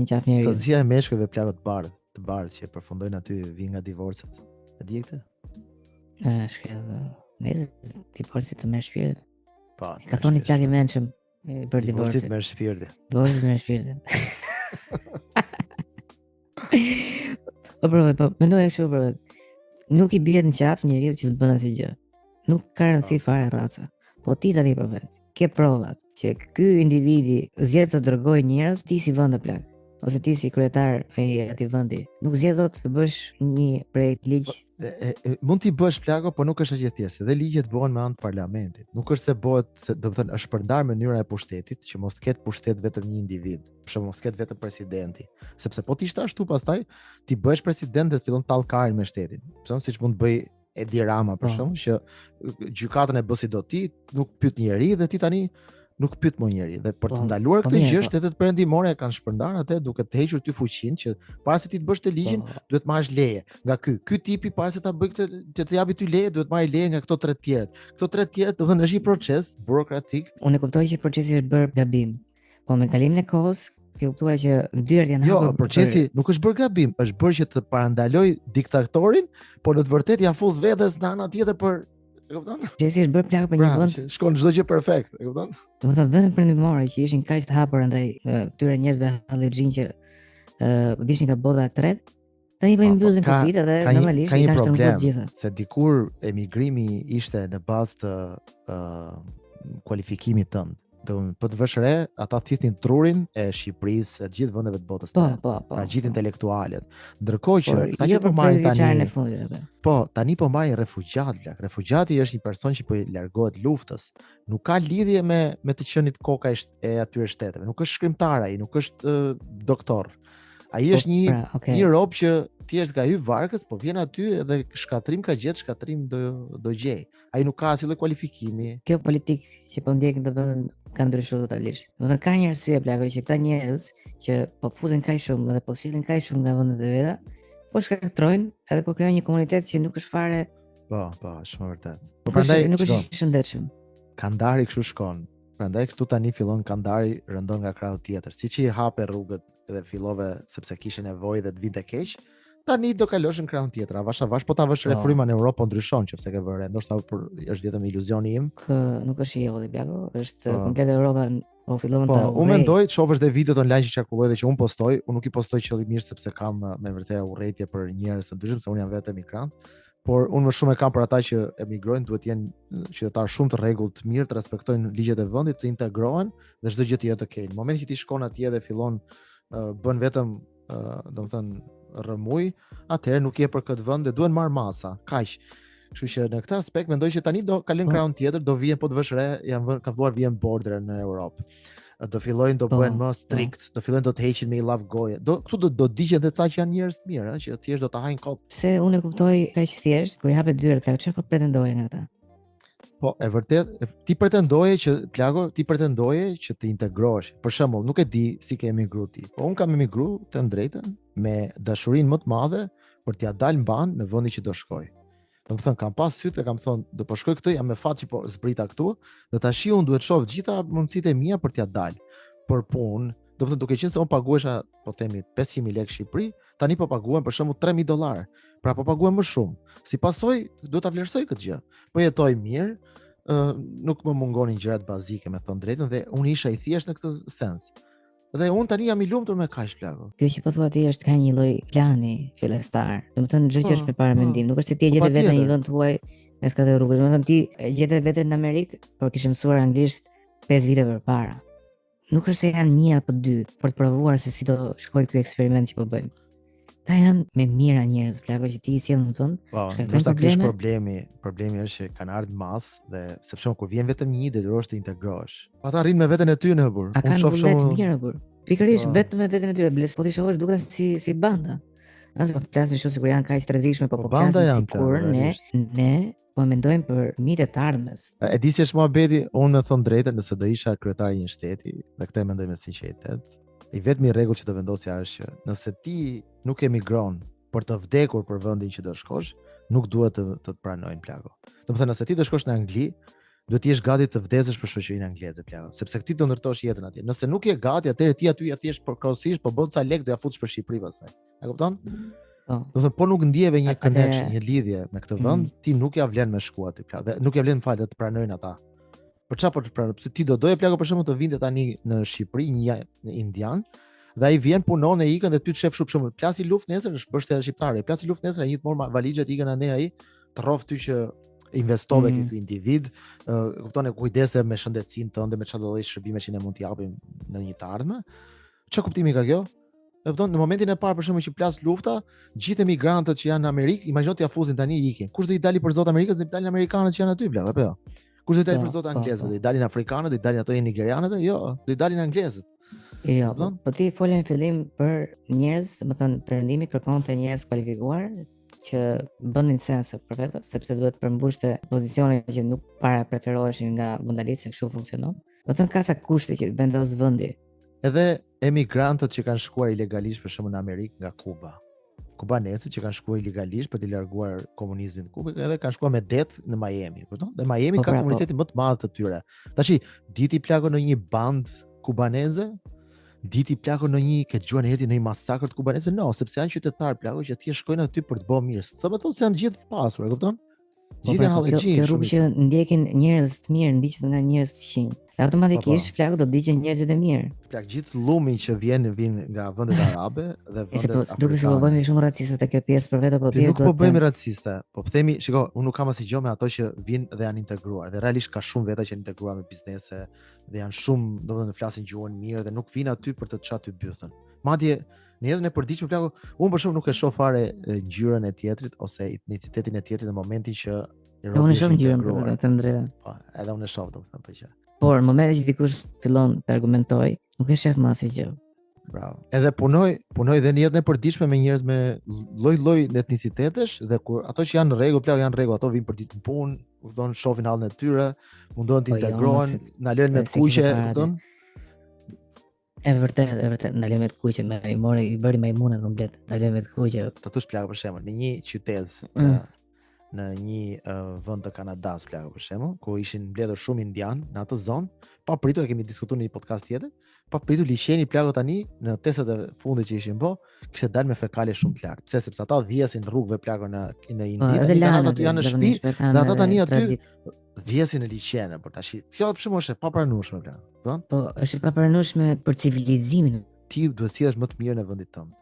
sasia e meshkujve plako të bardhë, të bardhë që përfundojnë aty vijnë nga divorcet. E di këtë? Ë, shkë. Ne divorci të merr shpirtin. Po. Ka thonë një plak i mençëm për divorcin. Divorci të merr shpirtin. Divorci të merr shpirtin. Po bro, po mendoj kështu bro. Nuk i bihet në qafë njeriu që s'bën asgjë gjë. Nuk ka rëndësi po. fare raca. Po ti tani për vetë, ke provat që ky individi zgjedh të dërgojë njerëz ti si vend plak ose ti si kryetar i atij vendi. Nuk zgjedh dot të bësh një projekt ligj. Po, e, e, e, mund t'i bësh plako, po nuk është aq e thjeshtë. Dhe ligjet bëhen me anë të parlamentit. Nuk është se bëhet, se domethënë është shpërndar mënyra e pushtetit që mos të ketë pushtet vetëm një individ. Për shembull, mos ketë vetëm presidenti, sepse po të ishte ashtu pastaj ti bëhesh president dhe fillon tall karin me shtetin. Pse siç mund të bëj Edi Rama për po. shembull, që gjykatën e bën si do ti, nuk pyet njeri dhe ti tani nuk pyet më njeri dhe për të po, ndaluar po këtë gjë po. shtetet perëndimore e kanë shpërndar atë duke të hequr ty fuqinë që para se ti të bësh të ligjin duhet të marrësh leje nga ky. Ky tipi para se ta bëj këtë që të japi ty leje duhet të marrë leje nga këto tre të tjerët. Këto tre të tjerët do të thënë është një proces burokratik. Unë e kuptoj që procesi është bërë gabim. Po me kalimin e kohës, ke kuptuar që dyert janë jo, hapur. Jo, procesi për... nuk është bërë gabim, është bërë që të parandaloj diktatorin, por në të vërtetë ja fus vetes në ana tjetër për E kupton? Procesi është bërë plak për një pra, vend. Shkon çdo gjë perfekt, e kupton? Domethënë vendet perëndimore që ishin kaq të hapura ndaj këtyre njerëzve hallexhinj që ë uh, vishin nga bota e tretë, tani po i po, mbyllin kufijtë dhe normalisht ka një problem, të gjitha. Se dikur emigrimi ishte në bazë të uh, kualifikimit tënd. Do po të vësh re, ata thithnin trurin e Shqipërisë, e të gjithë vendeve të botës. Po, po, po. Pra gjithë po. intelektualët. Ndërkohë që këta jo që po marrin tani. Fundit, po, tani po marrin refugjat, plak. Refugjati është një person që po i largohet luftës. Nuk ka lidhje me me të qenit koka e, e atyre shteteve. Nuk është shkrimtar ai, nuk është uh, doktor. Ai po, është një pra, okay. një rob që thjesht ka hyp varkës, po vjen aty edhe shkatërrim ka gjet, shkatërrim do do gjej. Ai nuk ka asnjë lloj kualifikimi. Kjo politikë që po ndjekin të vendën ka ndryshuar totalisht. Domethënë ka një arsye plako që këta njerëz që po futen kaq shumë dhe po sjellin kaq shumë nga vendet e veta, po shkatërrojnë edhe po krijojnë një komunitet që nuk është fare Po, po, shumë vërtet. Po prandaj nuk është i shëndetshëm. Kandari kështu shkon. Prandaj këtu tani fillon kandari rëndon nga krahu tjetër. Siç i hape rrugët dhe fillove sepse kishe nevojë dhe të vinte keq, tani do kalosh në krahun tjetër. Avash avash po ta vësh re po. fryma në Europë po ndryshon nëse ke vënë re. Ndoshta për, është vetëm iluzioni im. Kë nuk është i joti plako, është po. komplet Europa po fillon po, ta. Unë mendoj të shohësh dhe videot online që qarkullojnë dhe që unë postoj, unë nuk i postoj qëllimisht sepse kam me vërtet urrejtje për njerëz të ndryshëm se unë jam vetë emigrant por unë më shumë e kam për ata që emigrojnë, duhet të jenë qytetarë shumë të rregullt, të mirë, të respektojnë ligjet e vendit, të integrohen dhe çdo gjë të jetë okay. Në momentin që ti shkon atje dhe fillon uh, bën vetëm uh, domethënë rrëmujë, atëherë nuk je për këtë vend dhe duhen marr masa. Kaq. Kështu që në këtë aspekt mendoj që tani do kalojnë po. krahun tjetër, do vihen po të vësh re, janë vënë kanë filluar vihen border në Europë. Do fillojnë do po, bëhen më po. strikt, do fillojnë do të heqin me i llaf goje. Do këtu do do digjen dhe ca që janë njerëz të mirë, ëh, që thjesht do ta hajnë kot. Pse unë e kuptoj kaq thjesht, kur i hapet dyert plak, çfarë po pretendoje nga ata? Po, e vërtet, ti pretendoje që plako, ti pretendoje që të integrohesh. Për shembull, nuk e di si ke emigru ti. Po un kam emigru të drejtën me dashurinë më të madhe për t'ia dalë mbanë në vendin që do shkoj. Domethënë, kam pas sytë dhe kam thonë, do po shkoj këtu, jam me fat që po zbrita këtu, dhe tashi unë duhet shoh gjitha mundësitë e mia për t'ia dalë. Për punë, domethënë duke qenë se unë paguhesha, po themi 500.000 lekë Shqipëri, tani po paguhem për shembull 3000 dollar. Pra po paguhem më shumë. Si pasojë, duhet ta vlerësoj këtë gjë. Po jetoj mirë, ë nuk më mungonin gjërat bazike, me thënë drejtën dhe unë isha i thjeshtë në këtë sens. Dhe unë tani jam i lumtur me kaq plako. Kjo që po thua ti është ka një lloj plani fillestar. Domethënë çdo gjë po, është me paramendim, po. nuk është se ti e po, gjete veten në një vend huaj mes katër rrugësh. Domethënë ti e gjete veten në Amerikë, por kishe mësuar anglisht 5 vite përpara. Nuk është se janë një apo dy për të provuar se si do shkojë ky eksperiment që po bëjmë. Ta janë me mijëra njerëz, plako që ti i sjell në vend. Po, ndoshta ky është problemi, problemi është që kanë ardhur masë dhe sepse kur vjen vetëm një detyrohesh të integrohesh. Po ata rrinë me veten e tyre burr. A kanë vullnet të mirë burr. Pikërisht po. vetëm me veten e tyre, bles, po t'i shohësh duken si si banda. Nëse po flasim kështu sikur janë kaq të rrezikshme, po po, po flasim sikur ne ne po mendojmë për fëmijët e të ardhmes. E di si është muhabeti, unë me thënë drejtën, nëse do isha kryetar i një shteti, dhe këtë e mendoj me sinqeritet, i vetmi rregull që do vendosja është që nëse ti nuk emigron për të vdekur për vendin që do shkosh, nuk duhet të të, të pranojnë plako. Domethënë nëse ti do shkosh në Angli, duhet të jesh gati të vdesësh për shoqërinë angleze plako, sepse ti do ndërtosh jetën atje. Nëse nuk je gati, atëherë ti aty ja thjesht përkohësisht po bën ca lekë do ja futësh për Shqipëri pastaj. E kupton? Po. Do të thotë po nuk ndjeve një connection, një lidhje me këtë vend, mm. ti nuk ja vlen me shku aty plako. Dhe nuk ja vlen fare të pranojnë ata. Për çfarë po të pranojnë? Pse ti do doje plako për shembull të vinte tani në Shqipëri një indian dhe ai vjen punon e ikën dhe ty të shef shumë shumë. Plasi luftë nesër është bërë shteti shqiptare. Plasi luftë nesër ai të morr valixhet ikën andej ai të rroftë ty që investove mm. ky individ, uh, kupton e kujdese me shëndetësinë tënde, me çfarë lloj shërbime që ne mund t'i japim në një të ardhme. Çfarë kuptimi ka kjo? E kupton, në momentin e parë për shembull që plas lufta, gjithë emigrantët që janë në Amerikë, imagjino t'ia fusin tani ikin. Kush do i dali për zot Amerikës, do i dalin amerikanët që janë aty plak, apo jo? Kush do i dali për po, zot po, anglezëve, po. do i dalin afrikanët, do i dalin ato nigerianët, jo, do i dalin anglezët. Jo, po, po ti fole në fillim për njerëz, domethënë perëndimi kërkonte njerëz kualifikuar që bënin sens për vetë, sepse duhet përmbushte pozicione që nuk para preferoheshin nga vendasit, se kështu funksionon. Domethënë ka ca kushte që vendos vendi. Edhe emigrantët që kanë shkuar ilegalisht për shembull në Amerikë nga Kuba. Kubanezët që kanë shkuar ilegalisht për të larguar komunizmin në Kubë, edhe kanë shkuar me det në Miami, kupton? Dhe Miami po, ka pra, po. komunitetin më të madh të tyre. Tashi, di ti plako ndonjë bandë kubaneze? Di ti plako ndonjë ke dëgjuar ndonjëherë ti ndonjë masakër të kubanezëve? No, sepse janë qytetarë plako që thjesht shkojnë aty për të bërë mirë. S'do me thënë se janë gjithë të pasur, e kupton? Po, Gjithë janë pra, po, kjo, kjo rrugë që ndjekin njerëz të mirë, ndiqet nga njerëz të këqinj. Dhe automatikisht po, po. plako do digjen njerëzit e mirë. Plak gjithë llumi që vjen vjen nga vendet arabe dhe vendet po, afrikane. Duket se po bëhemi shumë racista te kjo pjesë për vetë po ti. Nuk po bëhemi racista, po themi, shiko, unë nuk kam asnjë gjë me ato që vijnë dhe janë integruar. Dhe realisht ka shumë veta që janë integruar me biznese dhe janë shumë, domethënë flasin gjuhën mirë dhe nuk vijnë aty për të çarë ty bythën. Madje në jetën e përditshme plako, unë për shembull nuk e shoh fare ngjyrën e tjetrit ose etnicitetin e tjetrit në momentin që robi unë shoh ngjyrën për të thënë drejtën. Po, edhe unë e shoh domethënë po që. Por në momentin që dikush fillon të argumentojë, nuk e shef më asgjë gjë. Bravo. Edhe punoj, punoj dhe në jetën e përditshme me njerëz me lloj-lloj etnicitetesh dhe kur ato që janë në rregull, plako janë në rregull, ato vijnë për ditë në punë, kupton, shohin hallin e tyre, mundohen të po jo, integrohen, na lënë me të kuqe, kupton? E vërtet, e vërtet, na lënë me të kuqe, me i mori, i bëri majmuna komplet, na lënë me të kuqe. Të thush plako për shembull, në një qytezë, mm. në një uh, vend të Kanadas plako për shembull, ku ishin mbledhur shumë indianë në atë zonë, papritur e kemi diskutuar në një podcast tjetër, papritur liqeni plako tani në testet e fundit që ishin bë, kishte dalë me fekale shumë të lartë. Pse? Sepse ata dhjesin rrugëve plako në në Indi, po, tani kanë aty janë në shtëpi dhe ata tani aty dhjesin në liqene, por tash kjo për shembull është e papranueshme plako. Kupton? Po, është e papranueshme për civilizimin. Ti duhet të sjellësh më të mirën e vendit tënd.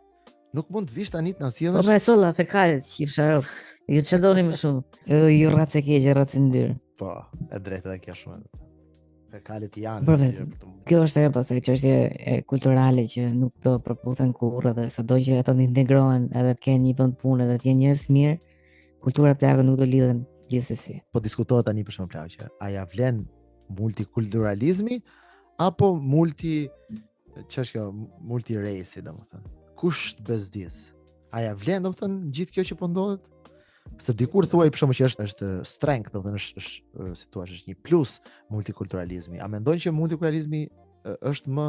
Nuk mund të vish tani të na sjellësh. Po pra solla fekalet, qifsha rob. Ju çfarë doni më shumë? Ju ju racë e keqe, racë e ndyrë. Po, e drejtë edhe kjo shumë. Fekalet janë. Po, kjo është ajo pastaj çështje e kulturale që nuk do përputhen kurrë dhe sado që ato të integrohen edhe të kenë një vend pune dhe të jenë njerëz mirë, kultura plako nuk do lidhen gjithsesi. Po diskutohet tani për shembull plako që a ja vlen multikulturalizmi apo multi ç'është kjo multi-race domethënë. Kush të bezdis? A ja vlen domethënë gjithë kjo që po ndodhet? Se dikur thuaj për shembull që është është strength, domethënë është është si thua, është një plus multikulturalizmi. A mendon që multikulturalizmi është më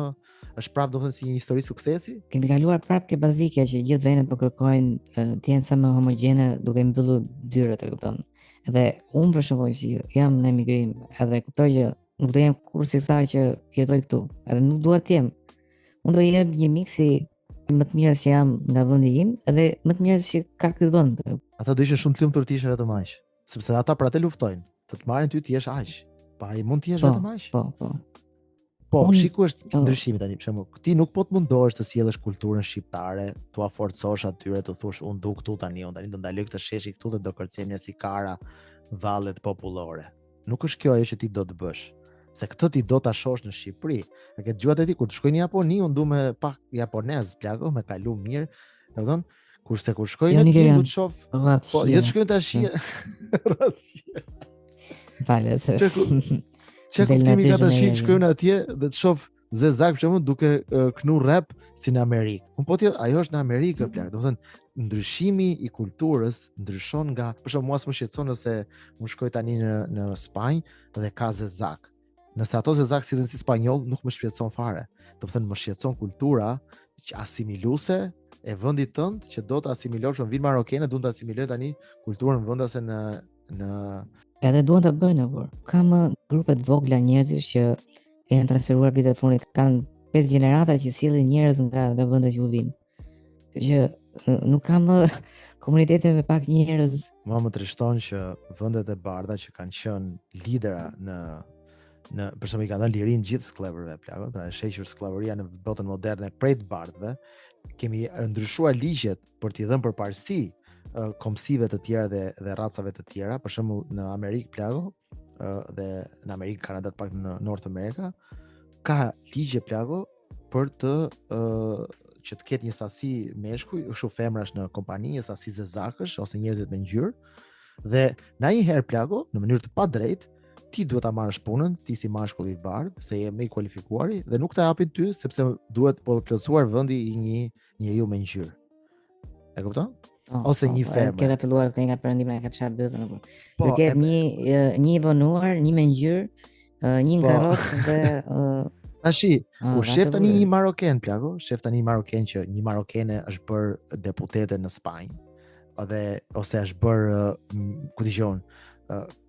është prapë domethënë si një histori suksesi? Kemi kaluar prapë ke bazikja që gjithë vendet po kërkojnë të jenë sa më homogjene duke mbyllur dyert, e kupton. Edhe unë për shembull që jam në emigrim, edhe kuptoj që nuk do jem kurrë si këta që jetoj këtu, edhe nuk dua të jem. Unë do jem një miks i më të mirës që jam nga vendi im, edhe më të mirës që ka ky vend. Ata do ishin shumë të lumtur të ishe vetëm aq, sepse ata për atë luftojnë, të të marrin ty të jesh aq. Pa ai mund të jesh po, vetëm aq? Po, po. Po, Unë, shi ku është oh. ndryshimi tani, për shembull, ti nuk po të mundohesh të sjellësh kulturën shqiptare, t'ua forcosh atyre, të thuash unë du këtu tani, unë tani do ndaloj këtë sheshi këtu dhe do kërcejmë ne si kara vallet popullore. Nuk është kjo ajo që ti do të bësh. Se këtë ti do ta shohësh në Shqipëri. E ke dëgjuar ti kur të shkoj në Japoni, unë du me pa japonez, plako, me kalu mirë. E kupton? Kurse kur shkoj jo, në Kinë, do të shoh. Po, jo të shkojnë tash. Falë se. Çka kuptimi ka tash të shkojmë atje dhe të shoh. zezak për shembull duke uh, knu rap si në Amerikë. Unë po tjetër, ajo është në Amerikë plak. Domethënë ndryshimi i kulturës ndryshon nga, për shembull mua s'më shqetëson nëse unë shkoj tani në në Spanjë dhe ka zezak. Nëse ato zezak sillen si spanjoll, nuk më shqetëson fare. Domethënë më shqetëson kultura që asimiluese e vendit tënd që do të asimilosh, vijnë marokenë, duan të asimilojnë tani kulturën vendase në në Edhe duan ta bëjnë apo. Ka më grupe të vogla njerëzish që janë transferuar vitet e fundit, kanë pesë gjenerata që sjellin njerëz nga nga vendet që u vinë. Që nuk ka më komunitete me pak njerëz. Mua më trishton që vendet e bardha që kanë qenë lidera në në për shembull i kanë dhënë lirinë gjithë skllevërve plako, pra është hequr skllavëria në botën moderne prej të bardhëve, kemi ndryshuar ligjet për t'i dhënë përparësi kombësive të tjera dhe dhe racave të tjera, për shembull në Amerikë plako dhe në Amerikë, Kanada, të paktën në North America, ka ligje plako për të uh, që të ketë një sasi meshkuj, kështu femrash në kompani, një sasi zezakësh ose njerëzit me ngjyrë. Dhe ndonjëherë plako, në mënyrë të padrejtë, ti duhet ta marrësh punën, ti si mashkull i bardhë, se je më i kualifikuari dhe nuk ta japin ty sepse duhet po plotësuar vendi i një njeriu me ngjyrë. E kupton? Po, Ose po, një po, femër. Kjo ka filluar këtej nga perëndimi ka çfarë bëhet apo. Po, Do të jetë një një i vonuar, një me ngjyrë, një në po. karrocë dhe Tashi, kur shef tani një maroken plako, shef tani një maroken që një marokene është bërë deputete në Spanjë, edhe ose është bërë ku di unë,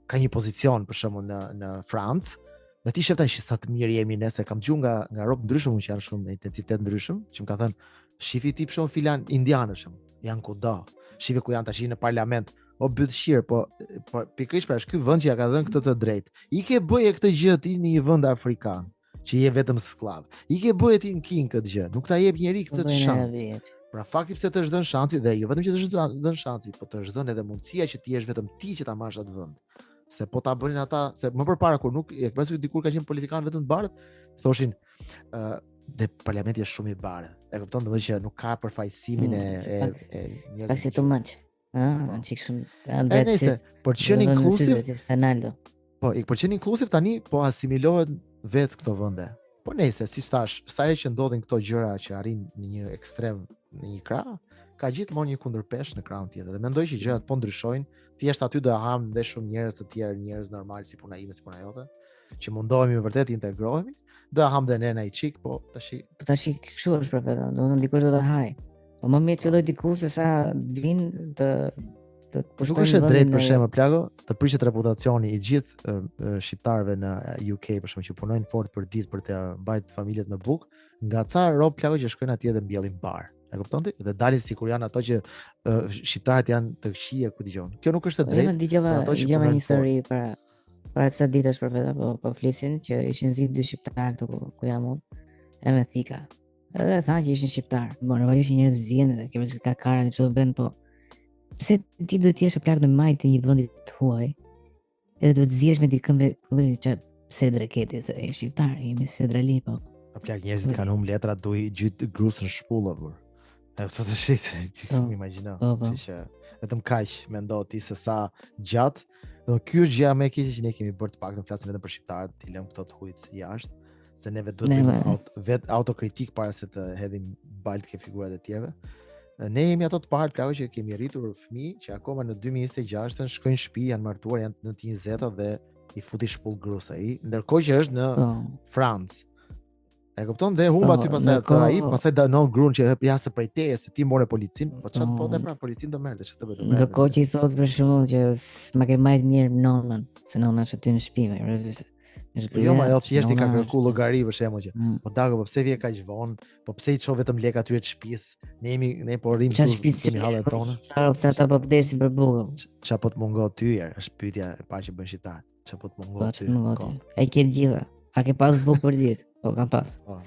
ka një pozicion për shembull në në Francë, dhe ti shef tani që sa të mirë jemi ne se kam dëgjuar nga nga rob ndryshëm unë që janë shumë me etnicitet ndryshëm, që më ka thënë shifi ti për shembull filan indianë për shembull, janë kudo. Shifi ku janë tash në parlament, o bythshir, po po pikërisht pra është ky vend që ja ka dhënë këtë të drejtë. Ike bëje këtë gjë ti në një vend afrikan që je vetëm skllav. Ike bëje ti në Kinë këtë gjë, nuk ta jep njeri këtë shans. Pra fakti pse të është dhënë shansi dhe jo vetëm që të është dhënë shansi, po të është dhënë edhe mundësia që ti jesh vetëm ti që ta marrësh atë vend. Se po ta bënin ata, se më përpara kur nuk e ke dikur ka qenë politikan vetëm të bardhë, thoshin ë uh, dhe parlamenti është shumë i bardhë. E kupton domethënë që nuk ka përfaqësimin e mm, e e njerëzve. Pak si too much. Ah, po. çik shumë. E nëse për të qenë inkluziv, po, i për të qenë inkluziv tani po asimilohen vetë këto vende. Po nëse, siç thash, sa herë që ndodhin këto gjëra që arrijnë në një ekstrem në një krah, ka gjithmonë një kundërpeshë në krahun tjetër. Dhe mendoj që gjërat po ndryshojnë, thjesht aty do ham dhe shumë njerëz të tjerë, njerëz normal si puna ime, si puna jote, që mundohemi me vërtet të integrohemi, do ham dhe ne nai çik, po tash Po tash kështu është për vetëm, domethënë dikush do ta haj. Po më mirë të filloj diku se sa vin të të pushtojnë. Nuk është e drejtë për shembull plako, të prishet reputacioni i gjithë shqiptarëve në UK për shembull që punojnë fort për ditë për të mbajt familjet me bukë, nga ca rob plako që shkojnë atje dhe mbjellin bar. E kupton ti? Dhe dalin sikur janë ato që uh, shqiptarët janë të këqij ku di unë. Kjo nuk është e po, drejtë. Po, dëgjova dëgjova një histori para para ca ditësh për vetë po po flisin që ishin zi dy shqiptarë këtu ku, ku jam unë e me thika. Edhe thanë që ishin shqiptar. Po normalisht njerëz zihen dhe kemi ka kara në çdo vend, po pse ti duhet të jesh plak në majë të një vendi të huaj? Edhe duhet të zihesh me dikën me po çfarë pse dreketi se je shqiptar, jemi sedrali po. Po plak njerëzit kanë humb letra duke i gjujt grus në shpulla por. E të të shit, që po, imagjino. Po, po. Që vetëm kaq mendo ti se sa gjatë. Do ky është gjëja më e keqe që ne kemi bërë të paktën flasim vetëm për shqiptarët, t'i lëmë këto të hujt jashtë se neve duhet të bëjmë aut, vet autokritik para se të hedhim baltë ke figurat e tjerëve. Ne jemi ato të parë plako që kemi rritur fëmijë që akoma në 2026-ën shkojnë në shtëpi, janë martuar, janë në të 20-ta dhe i futi shpull grus ai, ndërkohë që është në po. Francë. E kupton dhe humb po, aty pastaj atë ai, pastaj dënon gruan që ja se prej teje se ti more policin, po çfarë po të pra policin do merrte, çfarë të bëj do merrte. Ndërkohë që i thotë për shembull që s'ma ke majt mirë nonën, se nona është aty në shtëpi, më Është po jo, ma ajo thjesht i ka kërku llogari për shembull që. Mm. Po dako, po pse vje kaq vonë? Po pse i çon vetëm lek atyre të shtëpisë? Ne jemi ne po rrim këtu, kemi hallet tona. Çfarë pse ata po vdesin për bukë? Çfarë po të mungon ty erë? Është pyetja e parë që bën shqiptar. Çfarë po të mungon po, ty? Po. A ke të gjitha. A ke pas bukë për ditë? Po kam pas. Po.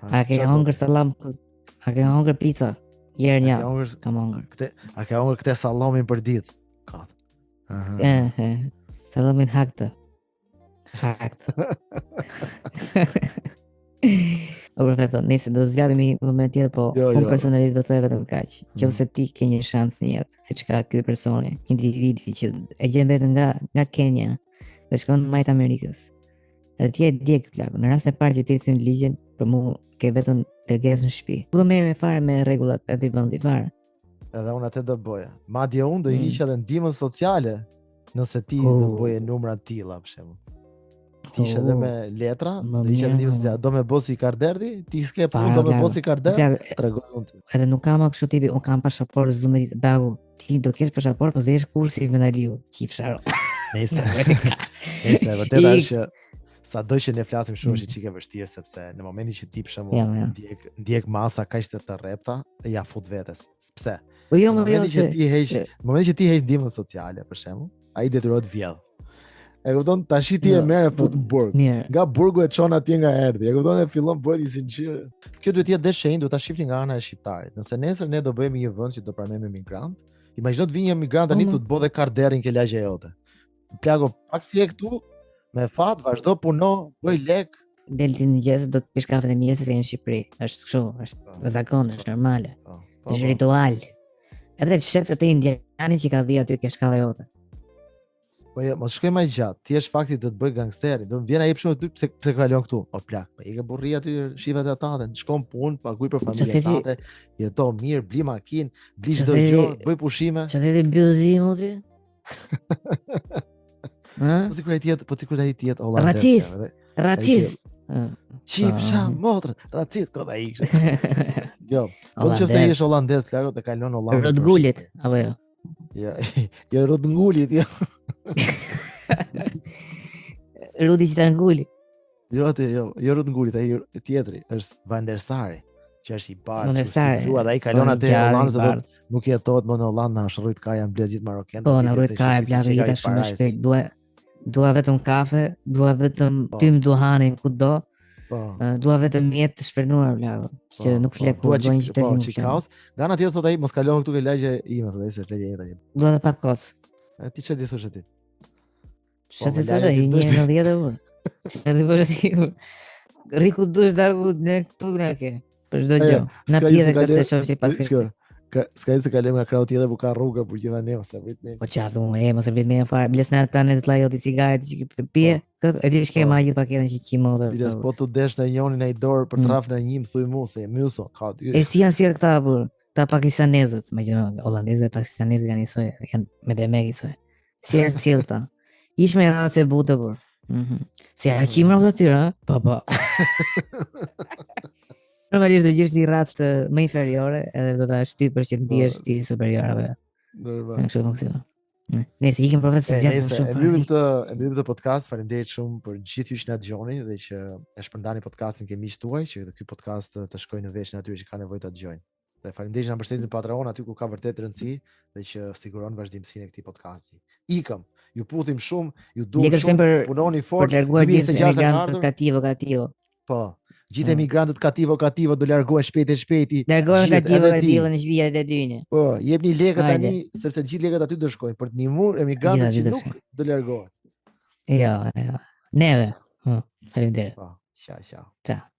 A ke hongër sallam? A ke hongër pica? Një herë një. Kam hongër. Këtë, a ke hongër këtë sallamin për ditë? Kot. Aha. Eh, sallamin haktë. Hakt. O perfekto, nëse do zgjatemi një moment tjetër, po jo, unë jo. personalisht do të them vetëm kaq. Mm. Nëse ti ke një shans në jetë, siç ka ky personi, individi që e gjen veten nga nga Kenia dhe shkon në majë të Amerikës. Edhe ti e djeg plako. Në rastin e parë që ti thyen ligjin, Për mu ke vetëm dërgesë në shtëpi. Nuk do merrem fare me rregullat e atij vendi fare. Edhe unë atë do bëja. Madje unë do mm. hiqja edhe ndihmën sociale nëse ti oh. do bëje numra të tilla për shembull. Ti ishe edhe me letra, do hiqja edhe ndihmën sociale. Do me bo si Karderdhi, ti s'ke punë, do me bo si Karderdhi, tregoj unë ty. Edhe nuk kam kështu tipi, unë kam pasaportë, s'du me ditë, babu, ti do kesh pasaportë, po s'do jesh kurrë si Venaliu, qifsha. Nëse. Nëse vërtet është që sa do që ne flasim shumë është mm. çike vështirë sepse në momentin që ti për shembull ja, ja. ndjek ndjek masa kaq të të rrepta, ja fut vetes. Pse? Po jo, më jo që ti heq, në momentin që ti heq ndihmën sociale për shembull, ai detyrohet vjedh. E kupton? Tashi ti e jo, merr e fut në burg. Nga burgu e çon atje nga erdhi. E kupton? E fillon bëhet një zinxhir. Kjo duhet të jetë dhe shenjë, duhet ta shihni nga ana e shqiptarit. Nëse nesër ne do bëhemi një vend që do pranojmë emigrant, imagjino të vijë një emigrant tani po, të të bëjë karderin ke lagja jote. Plako, pak si je këtu, me fat, vazhdo puno, bëj lek. Del ti në mëngjes, do të pish kafen e mëngjesit se je në Shqipëri. Është kështu, është po. zakon, është normale. Po, po, është ritual. Edhe të shef të indianin që ka dhi aty ke shkalla jote. Po jo, mos shkoj më gjatë. Thjesht fakti do të bëj gangsteri. Do të vjen ai për shembull ty pse pse kalon këtu? O plak, po ik burri aty shifat e tate, shkon punë, paguaj për familjen tate, jeto mirë, bli makinë, bli çdo gjë, bëj pushime. Çfarë ti byzim ti? Ë? Po sikur ai të jetë, po sikur ai të jetë holandez. Racist. Racist. Qifsha motrën, racist ko ai. Jo, po në qoftë se është holandez, plako të kalon Holandën. Rrotgulit, apo jo? Jo, jo rrotngulit, jo. Rudi që ta nguli. Jo atë, jo, jo Rutngulit, ai tjetri, është Van der Sari, që është i bardhë, Van der Sari. Si ai kalon po, atë Hollandë dhe thotë, nuk jetohet më në Hollandë, na është rrit karja janë mbledh gjithë marokenë. Po, na rrit karja plako jeta shumë e shpejt. Dua dua vetëm kafe, dua vetëm po. tym duhanin kudo. Po. Dua vetëm jetë të shfrenuar plako, po, që nuk fle po, kur dua një qytet po, që kaos. Nga ana tjetër thotë ai, mos kalo këtu ke lagja ime, thotë ai se është lagja ime tani. Dua edhe pak kos. E ti çfarë di thosh ti? Çfarë të thosh ai, një në dhjetë euro. Çfarë të bësh ti? Rri ku dush da ku ne këtu na ke. Për çdo gjë. Na pje dhe këtë shoh që pas ke. Ka s'ka se kalem nga krahu tjetër ku ka rrugë për gjitha ne ose vrit më. Po çfarë thonë, e mos e vrit më fare. Bles na tani të lajë ti cigaret që pije. Po. Këtë e di që ke marrë gjithë paketën që qimo dhe. Biles po të desh në njërin ai dorë për mm. traf në një më thuj mua se myso ka. E si janë sjellë këta apo? Këta pakistanezët, më gjë, holandezët, pakistanezët janë njësoj, janë me demek njësoj. Si janë sjellë këta? Ish me racë e butë por. Mm -hmm. Si ja qimra të tyre, ha? Po po. Normalisht do gjesh një racë të më inferiore edhe do ta shtypësh që të ndihesh ti superior apo jo. Normal. Kështu funksionon. Nëse ikim profesor zgjat më shumë. E mbyllim këtë, e mbyllim këtë podcast. Faleminderit shumë për gjithë ju që na dëgjoni dhe që e shpërndani podcastin ke miqtë tuaj, që edhe ky podcast të shkojë në veshin atyre që kanë nevojë ta dëgjojnë. Dhe faleminderit që na mbështetni në Patreon aty ku ka vërtet rëndësi dhe që siguron vazhdimësinë e këtij podcasti. Ikëm. Ju puthim shumë, ju duam shumë, për, punoni fort. Për larguar gjithë emigrantët cattivo cattivo. Po. Gjithë mm. emigrantët cattivo cattivo do largohen shpejt e shpejt. Largohen cattivo cattivo në shtëpia e dyne. Po, jepni lekët tani sepse gjithë lekët aty do shkojnë për të ndihmuar emigrantët që nuk do largohen. Jo, jo. Neve. Hm, faleminderit. Po, ciao, ciao. Ciao.